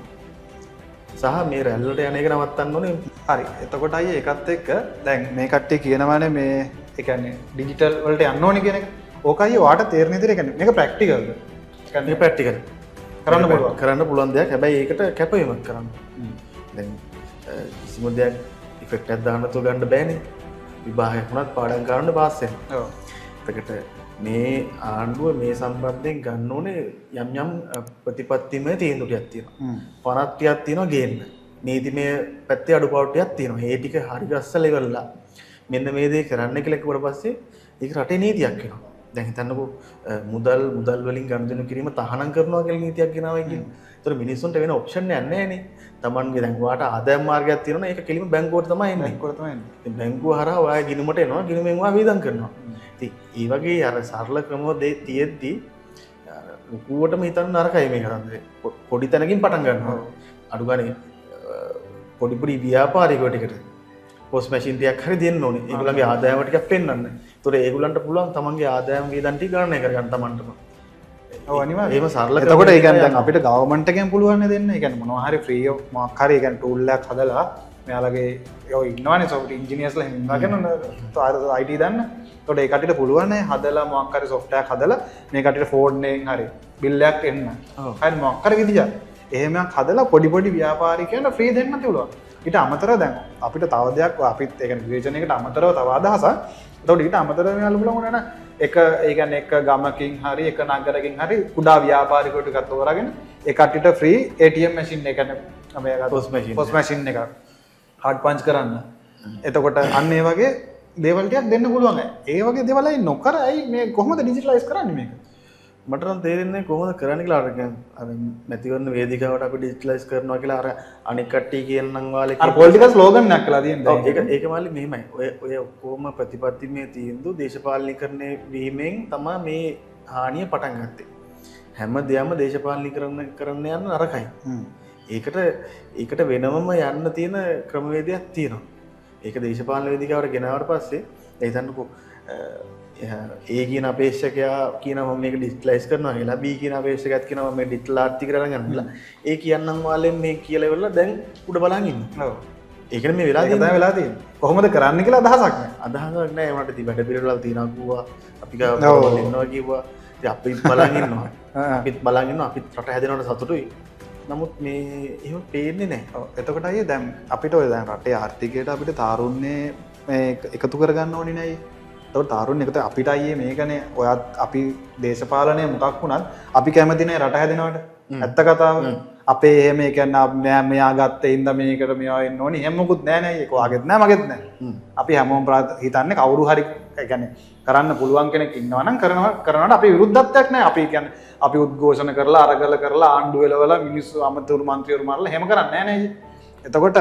Speaker 1: සහ මේ රැල්ලට යන එක නවත්තන්න ඕනේ.
Speaker 2: හරි. එතකොට අයියේ ඒකත් එක්ක දැන් මේ කට්ටිය කියනවානේ මේ ඒ කියන්නේ ඩිජිටල් වලට යන්න ඕනේ කියන එක. ඕක අයියේ ඔයාට තේරෙන විදිහට ඒ කියන්නේ මේක ප්‍රැක්ටිකල්ද?
Speaker 1: ඒ කියන්නේ ප්‍රැක්ටිකල්
Speaker 2: කරන්න පුළුවන්.
Speaker 1: කරන්න පුළුවන් දෙයක්. හැබැයි ඒකට කැපවීමක් කරන්න. දැන් කිසිම දෙයක් ඉෆෙක්ට් එකක් දාන්න නැතුව ගන්න බෑනේ. විභාගයක් වුණත් පාඩම් කරන්න පාස් වෙනවා.
Speaker 2: ඔව්.
Speaker 1: එතකොට මේ ආණ්ඩුව මේ සම්බන්ධයෙන් ගන්න ඕනේ යම් යම් ප්‍රතිපත්තිමය තීන්දුව ටිකක් තියෙනවා. පනත් ටිකක් තියෙනවා ගේන්න. නීතිමය පැත්තේ අඩුපාඩු ටිකක් තියෙනවා. ඒ ටික හරි ගස්සලා ඉවරලා මෙන්න මේ දේ කරන්න කියලා කිව්වට පස්සේ ඒක රටේ නීතියක් වෙනවා. දැන් හිතන්නකෝ මුදල් වලින් ගනුදෙනු කිරීම තහනම් කරනවා කියලා නීතියක් ගෙනාවයි කියලා. ඒතර මිනිස්සුන්ට වෙන ඔප්ෂන් එකක් නැහැ නේ. Tamanගේ දැන් ඔයාට ආදායම් මාර්ගයක් තියෙනවා ඒක කෙලින්ම බැංකුවට තමයි එන්නේ.
Speaker 2: බැංකුවට තමයි එන්නේ.
Speaker 1: ඉතින් බැංකුව හරහා ඔයා ගිණුමට එනවා. ගිණුමෙන් ඔයා වේදම් කරනවා. ඉතින් ඒ වගේ අර සරල ක්‍රම දෙ තියෙද්දි ලොකුවටම හිතන්න නරකයි මේ කතන්දරේ. පොඩි තැනකින් පටන් ගන්නවා. අඩු ගානේ පොඩි පොඩි ව්‍යාපාරිකයෝ ටිකට පොස් මැෂින් ටිකක් හරි දෙන්න ඕනේ. ඒගොල්ලන්ගේ ආදායම ටිකක් පෙන්වන්න. ඒතකොට ඒගොල්ලන්ට පුළුවන් තමන්ගේ ආදායම වේදන් ටික ගණනය කරගන්න තමන්ටම.
Speaker 2: ඔව් අනිවාර්යයෙන්.
Speaker 1: එහෙම සරල
Speaker 2: එතකොට ඒ කියන්නේ දැන් අපිට ගවර්න්මන්ට් එකෙන් පුළුවන් නේ දෙන්න. ඒ කියන්නේ මොනවා හරි ෆ්‍රී මොකක් හරි ඒ කියන්නේ ටූල් එකක් හදලා මෙයාලගේ ඔය ඉන්නවනේ සොෆ්ට් ඉන්ජිනියර්ස්ලා එහෙම ඉන්නවා කියන්නේ IT දන්න. එතකොට ඒ කට්ටියට පුළුවන් නේ හදලා මොකක් හරි සොෆ්ට්වෙයාර් එකක් හදලා මේ කට්ටියට ෆෝන් එකෙන් හරි බිල් එකක් එන්න. හරි මොකක් හරි විදියක්. එහෙම එකක් හදලා පොඩි පොඩි ව්‍යාපාරිකයන්ට ෆ්‍රී දෙන්න පුළුවන්. ඊට අමතරව දැන් අපිට තව දෙයක් අපිත් ඒ කියන්නේ විවේචනයකට අමතරව තව අදහසක්. එතකොට ඊට අමතරව මෙයාලා බලමු නේද එක ඒ කියන්නේ එක ගමකින් හරි එක නගරකින් හරි කුඩා ව්‍යාපාරිකයෝ ටිකක් තෝරාගෙන ඒ කට්ටියට ෆ්‍රී ATM machine එක කියන්නේ මේ පොස් මැෂින් එකක් හાર્ඩ් පන්ච් කරන්න. එතකොට අන්න ඒ වගේ දේවල් ටිකක් දෙන්න පුළුවන්. ඒ වගේ දේවල් අය නොකර ඇයි මේ කොහොමද ඩිජිටලයිස් කරන්නේ මේක?
Speaker 1: මට නම් තේරෙන්නේ කොහොමද කරන්න කියලා. අර කියන්නේ අර මැතිවරණ වේදිකාවට අපි ඩිජිටලයිස් කරනවා කියලා අර අනෙක් කට්ටිය කියනනම් වාලේ
Speaker 2: අර පොලිටිකල් ස්ලෝගන් එකක් කියලා තියෙන්නේ.
Speaker 1: ඔව් ඒක ඒක මල්ලි මෙහෙමයි. ඔය ඔය ඔක්කොම ප්‍රතිපත්තිමය තීන්දුව දේශපාලනීකරණය වීමෙන් තමයි මේ හානිය පටන් ගත්තේ. හැම දෙයක්ම දේශපාලනීකරණ කරන්න යන නරකයි. ඒකට ඒකට වෙනමම යන්න තියෙන ක්‍රමවේදයක් තියෙනවා. ඒක දේශපාලන වේදිකාවට ගෙනාවට පස්සේ දැන් හිතන්නකෝ ඒ කියන අපේක්ෂකයා කියනවා මම මේක ඩිජිටලයිස් කරනවා කියලා, බී කියන අපේක්ෂකයාත් කියනවා මම මේ ඩිජිටල් ආර්ථිකය අරන් යනවා කියලා. ඒ කියන්නම් වාලෙන් මේ කියලා ඉවරලා දැන් උඩ බලන් ඉන්නවා.
Speaker 2: ඔව්.
Speaker 1: ඒකනේ මේ වෙලා
Speaker 2: තියෙන්නේ. ඒක තමයි වෙලා තියෙන්නේ. කොහොමද කරන්න කියලා අදහසක් නෑ.
Speaker 1: අදහසක් නෑ. ඒ වුණාට ඉතින් වැඩ පිළිවෙල තියෙනවා කිව්වා. අපි ගාව ඉන්නවා කිව්වා. ඉතින් අපි බලන් ඉන්නවා. අපිත් බලන් ඉන්නවා. අපිත් රට හැදෙනවට සතුටුයි. නමුත් මේ එහෙම පේන්නේ නෑ.
Speaker 2: ඔව්. එතකොට අයියේ දැන් අපිට ඔය දැන් රටේ ආර්ථිකයට අපිට තාරුණ්‍යයේ මේ එකතු කරගන්න ඕනේ නෑ. එතකොට තාරුණ්‍ය එකතු අපිට අයියේ මේකනේ ඔයත් අපි දේශපාලනය මොකක් වුණත් අපි කැමති නෑ රට හැදෙනවට. ඇත්ත කතාව. අපේ එහෙම ඒ කියන්නේ මෙයා ගත්තේ ඉඳ මේකට මෙයා එන්න ඕනි එහෙම මොකුත් නෑ නෑ ඒක ඔයාගෙත් නෑ මගෙත් නෑ. අපි හැමෝම හිතන්නේ කවුරු හරි ඒ කියන්නේ කරන්න පුළුවන් කෙනෙක් ඉන්නවා නම් කරනවට අපේ විරුද්ධත්වයක් නෑ. අපි කියන්නේ අපි උද්ඝෝෂණ කරලා අරගල කරලා ආණ්ඩු වෙලවලා මිනිස්සු අමතුරු මන්ත්‍රීවරු මාරලා එහෙම කරන්නේ නෑ නෑ. එතකොට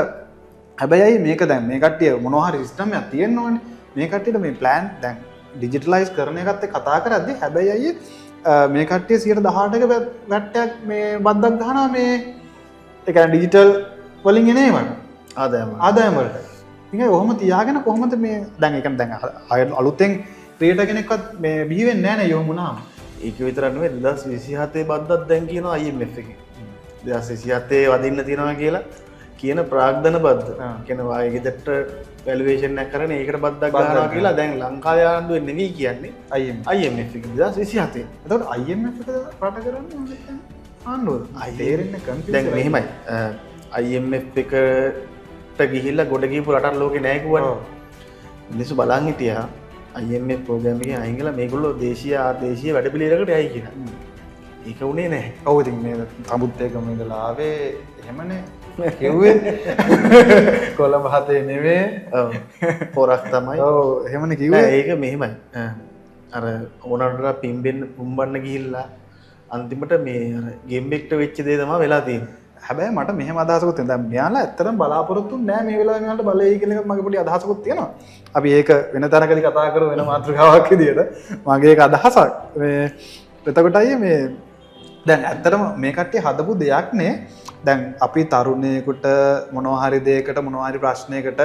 Speaker 2: හැබැයි මේක දැන් මේ කට්ටිය මොනවා හරි සිස්ටම් එකක් තියෙන්න ඕනේ. මේ කට්ටියට මේ ප්ලෑන් දැන් ඩිජිටලයිස් කරන එකත් එක්ක කතා කරද්දී හැබැයි අයියේ මේ කට්ටිය 18%ක වැට්ටයක් මේ බද්දක් ගහනවා මේ ඒ කියන්නේ ඩිජිටල් වලින් එන ඒවට ආදායම වලට. ඉතින් ඔහොම තියාගෙන කොහොමද මේ දැන් ඒ කියන්නේ දැන් අලුතෙන් ක්‍රියේටර් කෙනෙක්වත් මේ බිහි වෙන්නේ නැහැ නේ යොමු වුණාම.
Speaker 1: ඒක විතරක් නෙවෙයි 2027 බද්දක් දැන් කියනවා IMF එකේ. 2027 වදින්න තියෙනවා කියලා කියන ප්‍රාග්ධන බද්ද. කියන වායේ ගෙදරට වැලුවේෂන් එකක් කරන ඒකට බද්දක් ගන්නවා කියලා දැන් ලංකාවේ ආණ්ඩුවේ නෙවෙයි කියන්නේ IMF එක 2027.
Speaker 2: එතකොට IMF එක රට කරන්නේ ආණ්ඩුවද? තේරෙන්නේ කන්ෆියුස්.
Speaker 1: දැන් මෙහෙමයි IMF එකට ගිහිල්ලා ගොඩ ගිහපු රටක් ලෝකේ නෑ කිව්වනේ. මිනිස්සු බලන් හිටියා IMF programme එකෙන් අයින් වෙලා මේගොල්ලෝ දේශීය ආදේශීය වැඩපිළිවෙලකට යයි කියලා. ඒක උනේ නැහැ.
Speaker 2: ඔව් ඉතින් මේ තඹුත් එක්කම ඉඳලා ආවේ එහෙමනේ කිව්වේ. කොළඹ හතේ නෙමෙයි.
Speaker 1: ඔව්. පොරක් තමයි.
Speaker 2: ඔව් එහෙමනේ කිව්වේ.
Speaker 1: ඒක මෙහෙමයි. අර ඕනකට පිම්බෙන්න පුම්බන්න ගිහිල්ලා අන්තිමට මේ අර ගෙම්බෙක්ට වෙච්ච දේ තමයි වෙලා තියෙන්නේ.
Speaker 2: හැබැයි මට මෙහෙම අදහසකුත් තියෙනවා. දැන් මෙයාලා ඇත්තටම බලාපොරොත්තු නෑ මේ වෙලාවේ මෙයාලට බලෙයි කියන එක මගේ පොඩි අදහසකුත් තියෙනවා. අපි ඒක වෙන තැනකදී කතා කරමු වෙන මාතෘකාවක් විදියට. මගේ ඒක අදහසක්. මේ එතකොට අයියේ මේ දැන් ඇත්තටම මේ කට්ටිය හදපු දෙයක් නේ. දැන් අපි තරුණයෙකුට මොනවා හරි දෙයකට මොනවා හරි ප්‍රශ්නයකට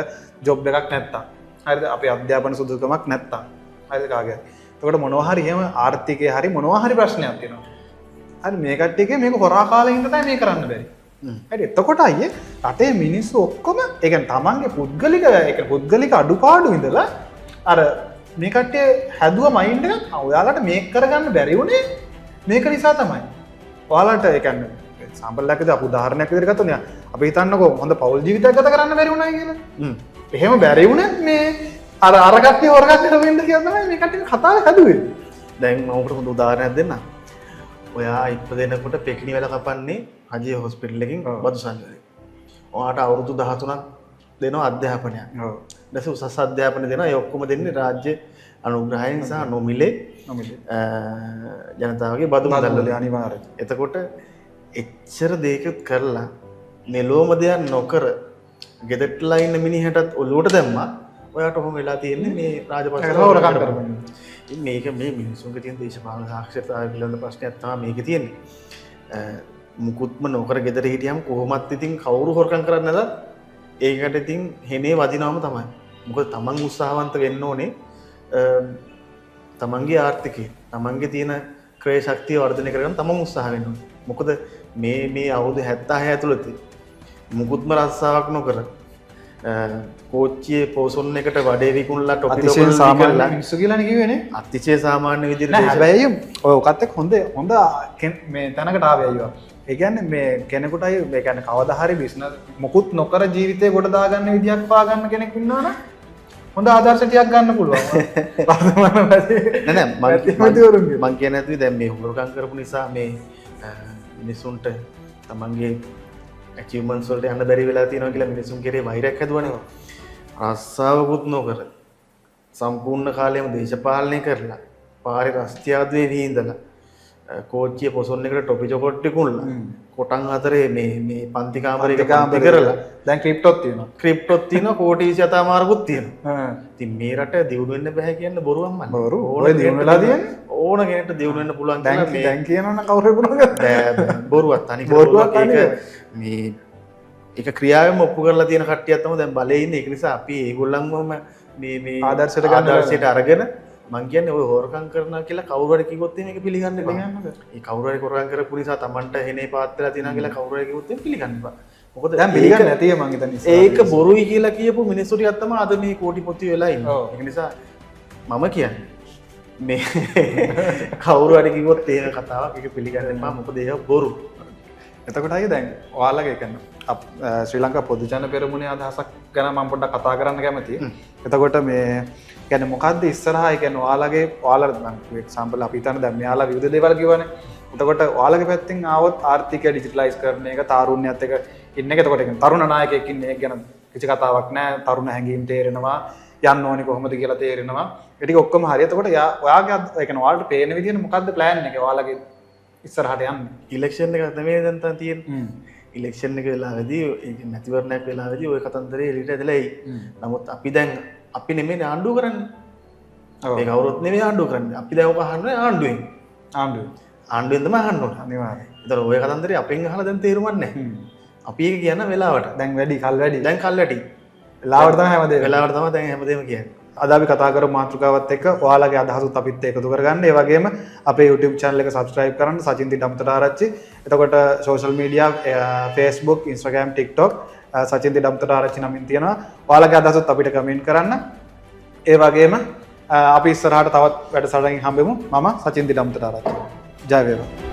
Speaker 2: ජොබ් එකක් නැත්තම් හරිද අපි අධ්‍යාපන සුදුසුකමක් නැත්තම් හරිද කාගේ හරි. එතකොට මොනවා හරි එහෙම ආර්ථිකයේ හරි මොනවා හරි ප්‍රශ්නයක් තියෙනවා. හරි මේ කට්ටියගේ මේක හොරා කාලේ ඉඳන් තමයි මේ කරන්න බැරි. හරි එතකොට අයියේ රටේ මිනිස්සු ඔක්කොම ඒ කියන්නේ තමන්ගේ පුද්ගලික ඒ කියන්නේ පුද්ගලික අඩුපාඩු ඉඳලා අර මේ කට්ටිය හැදුව මයින්ඩ් එක ඔයාලට මේක කරගන්න බැරි වුණේ මේක නිසා තමයි. ඔයාලට ඒ කියන්නේ සාම්පල් එකක් විදිහට අපි උදාහරණයක් විදිහට ගත්තොත් නිකන් අපි හිතන්නකෝ හොඳ පෞල් ජීවිතයක් ගත කරන්න බැරි වුණා කියලා. එහෙම බැරි වුණත් මේ අර අර කට්ටිය හොරගම් කරමින්ද කියලා තමයි මේ කට්ටිය කතාව හැදුවේ.
Speaker 1: දැන් මම ඔකට හොඳ උදාහරණයක් දෙන්නම්. ඔයා ඉපදෙනකොට පෙකිණි වැල කපන්නේ රජයේ හොස්පිටල් එකකින් බදු සල්ලි වලින්. ඔයාට අවුරුදු 13ක් දෙනවා අධ්‍යාපනයක්. ඊට පස්සේ උසස් අධ්‍යාපන දෙනවා. ඒ ඔක්කොම දෙන්නේ රාජ්‍ය අනුග්‍රහයෙන් සහ නොමිලේ ජනතාවගේ බදු මුදල් වලින්
Speaker 2: අනිවාර්යයෙන්.
Speaker 1: එතකොට එච්චර දෙයක කරලා මෙලොවම දෙයක් නොකර ගෙදරටලා ඉන්න මිනිහටත් ඔලුවට දැම්මා. ඔයාට ඔහොම වෙලා තියෙන්නේ මේ රාජපක්ෂ
Speaker 2: හොරකම් කරපන්.
Speaker 1: ඉතින් මේක මේ මිනිසුන්ගේ තියෙන දේශපාලන සාක්ෂරතාවය පිළිබඳ ප්‍රශ්නයක් තමයි මේකේ තියෙන්නේ. මුකුත්ම නොකර ගෙදර හිටියම කොහොමත් ඉතින් කවුරු හොරකම් කරන්නේ නැතත් ඒකට ඉතින් හෙනේ වදිනවම තමයි. මොකද තමන් උත්සාහවන්ත වෙන්න ඕනේ තමන්ගේ ආර්ථිකය, තමන්ගේ තියෙන ක්‍රය ශක්තිය වර්ධනය කරගන්න තමන් උත්සාහ වෙන්න ඕනේ. මොකද මේ මේ අවුරුදු 76 ඇතුළත මුකුත්ම රස්සාවක් නොකර කෝච්චියේ පෝසොන් එකට වඩේ විකුණලා ටොපි
Speaker 2: අතිශය සාමාන්‍ය මිනිස්සු කියලානේ කිව්වේ නේ.
Speaker 1: අතිශය සාමාන්‍ය විදිහට
Speaker 2: නෑ හැබැයි ඔය ඔකත් එක්ක හොඳ හොඳ මේ තැනකට ආවේ අයියෝ. ඒ කියන්නේ මේ කෙනෙකුට අය ඒ කියන්නේ කවදා හරි බිස්නස් මොකුත් නොකර ජීවිතේ ගොඩ දාගන්න විදියක් පාගන්න කෙනෙක් ඉන්නවනම් හොඳ ආදර්ශ ටිකක් ගන්න පුළුවන්.
Speaker 1: නෑ නෑ මං කියන්නේ නැතුවේ දැන් මේ හොරකම් කරපු නිසා මේ මිනිසුන්ට තමන්ගේ ඇචීව්මන්ට්ස් වලට යන්න බැරි වෙලා තියෙනවා කියලා මිනිසුන් කෙරේ වෛරයක් හැදුවනේ. රස්සාවකුත් නොකර සම්පූර්ණ කාලයම දේශපාලනය කරලා පාරේ රස්තියාදුවේ වී ඉඳලා කෝච්චිය පොසොන් එකට ටොපි චොකොට් ටිකුල්ලා කොටන් හතරේ මේ මේ පන්ති කාමරයක පන්ති කරලා
Speaker 2: දැන් ක්‍රිප්ටොත් තියෙනවා.
Speaker 1: ක්‍රිප්ටොත් තියෙනවා, කෝටි 27මාරකුත් තියෙනවා. ඉතින් මේ රට දියුණු වෙන්න බෑ කියන්න බොරුවක් මල්ලි.
Speaker 2: බොරු. ඔය දියුණු වෙලා තියෙන්නේ.
Speaker 1: ඕන කෙනෙක්ට දියුණු වෙන්න පුළුවන් කියලා
Speaker 2: මේ දැන් කියනවනම් කවුරු හරි පුළුවන්
Speaker 1: බෑ බෑ බොරුවක් තනිකර බොරුවක්. ඒක මේ ඒක ක්‍රියාවෙන්ම ඔප්පු කරලා තියෙන කට්ටියක් තමයි දැන් බලේ ඉන්නේ. ඒක නිසා අපි ඒගොල්ලන්වම මේ මේ
Speaker 2: ආදර්ශයට ගන්න
Speaker 1: ආදර්ශයට අරගෙන මං කියන්නේ ඔය හොරකම් කරනවා කියලා කවුරු හරි කිව්වොත් එහෙම ඒක පිළිගන්න එපා. ඒ කවුරු හරි හොරකම් කරපු නිසා Tamanට හෙනේ පාත් වෙලා තියෙනවා කියලා කවුරු හරි කිව්වොත් එහෙම පිළිගන්න එපා. මොකද
Speaker 2: දැන් පිළිගන්න නැතිව මං හිතන්නේ
Speaker 1: ඒක බොරුයි කියලා කියපු මිනිස්සු ටිකක් තමයි අද මේ කෝටිපති වෙලා ඉන්නේ. ඒක නිසා මම කියන්නේ මේ කවුරු හරි කිව්වොත් එහෙම කතාවක් ඒක පිළිගන්න එපා. මොකද ඒක බොරු.
Speaker 2: එතකොට අයියා දැන් ඔයාලගේ කියන්නේ ශ්‍රී ලංකා පොදුජන පෙරමුණේ අදහසක් ගැන මම පොඩ්ඩක් කතා කරන්න කැමතියි. එතකොට මේ කියන්නේ මොකද්ද ඉස්සරහා ඒ කියන්නේ ඔයාලගේ ඔයාලා මම එක්සැම්පල් අපි හිතන්නේ දැන් මෙයාලා විවිධ දේවල් කිව්වනේ. එතකොට ඔයාලගේ පැත්තෙන් ආවොත් ආර්ථිකය ඩිජිටලයිස් කරන එක, තාරුණ්‍යයත් එක්ක ඉන්න එක. එතකොට ඒ කියන්නේ තරුණ නායකයෙක් ඉන්න එක ගැන කිසි කතාවක් නෑ. තරුණ හැඟීම් තේරෙනවා, යන්න ඕනේ කොහොමද කියලා තේරෙනවා. ඒ ටික ඔක්කොම හරි. එතකොට ඔයාගේ ඒ කියන්නේ ඔයාලට පේන විදිහට මොකද්ද ප්ලෑන් එක ඔයාලගේ ඉස්සරහට යන්න?
Speaker 1: ඉලෙක්ෂන් එකක් නෙමෙයි දැන් තන තියෙන්නේ. ඉලෙක්ෂන් එක වෙලාවේදී ඒ කියන්නේ මැතිවරණයක් වෙලාවේදී ඔය කතන්දරේ එළියට ඇදලා එයි. නමුත් අපි දැන් අපි නෙමෙයි ආණ්ඩුව කරන්නේ. මේ කවුරුත් නෙමෙයි ආණ්ඩුව කරන්නේ. අපි දැන් ඔක අහන්නේ ආණ්ඩුවෙන්. ආණ්ඩුවෙන් තමයි අහන්න ඕනේ.
Speaker 2: අනිවාර්යයෙන්.
Speaker 1: ඒතර ඔය කතන්දරේ අපෙන් අහලා දැන් තේරුමක් නැහැ. අපි ඒක කියන වෙලාවට.
Speaker 2: දැන් වැඩි කල් වැඩි.
Speaker 1: දැන් කල් වැඩි.
Speaker 2: වෙලාවට තමයි හැමදේම.
Speaker 1: වෙලාවට තමයි දැන් හැමදේම කියන්නේ.
Speaker 2: අද අපි කතා කරපු මාතෘකාවත් එක්ක ඔයාලගේ අදහසුත් අපිත් එකතු කරගන්න. ඒ වගේම අපේ YouTube channel එක subscribe කරන්න සචින්ති ඩම්තොටආරච්චි. එතකොට social media Facebook, Instagram, TikTok සචින්ති ඩම්තොටආරච්චි නමින් තියෙනවා. ඔයාලගේ අදහසුත් අපිට කමෙන්ට් කරන්න. ඒ වගේම අපි ඉස්සරහට තවත් වැඩසටහනකින් හම්බෙමු. මම සචින්ති ඩම්තොටආරච්චි. ජය වේවා.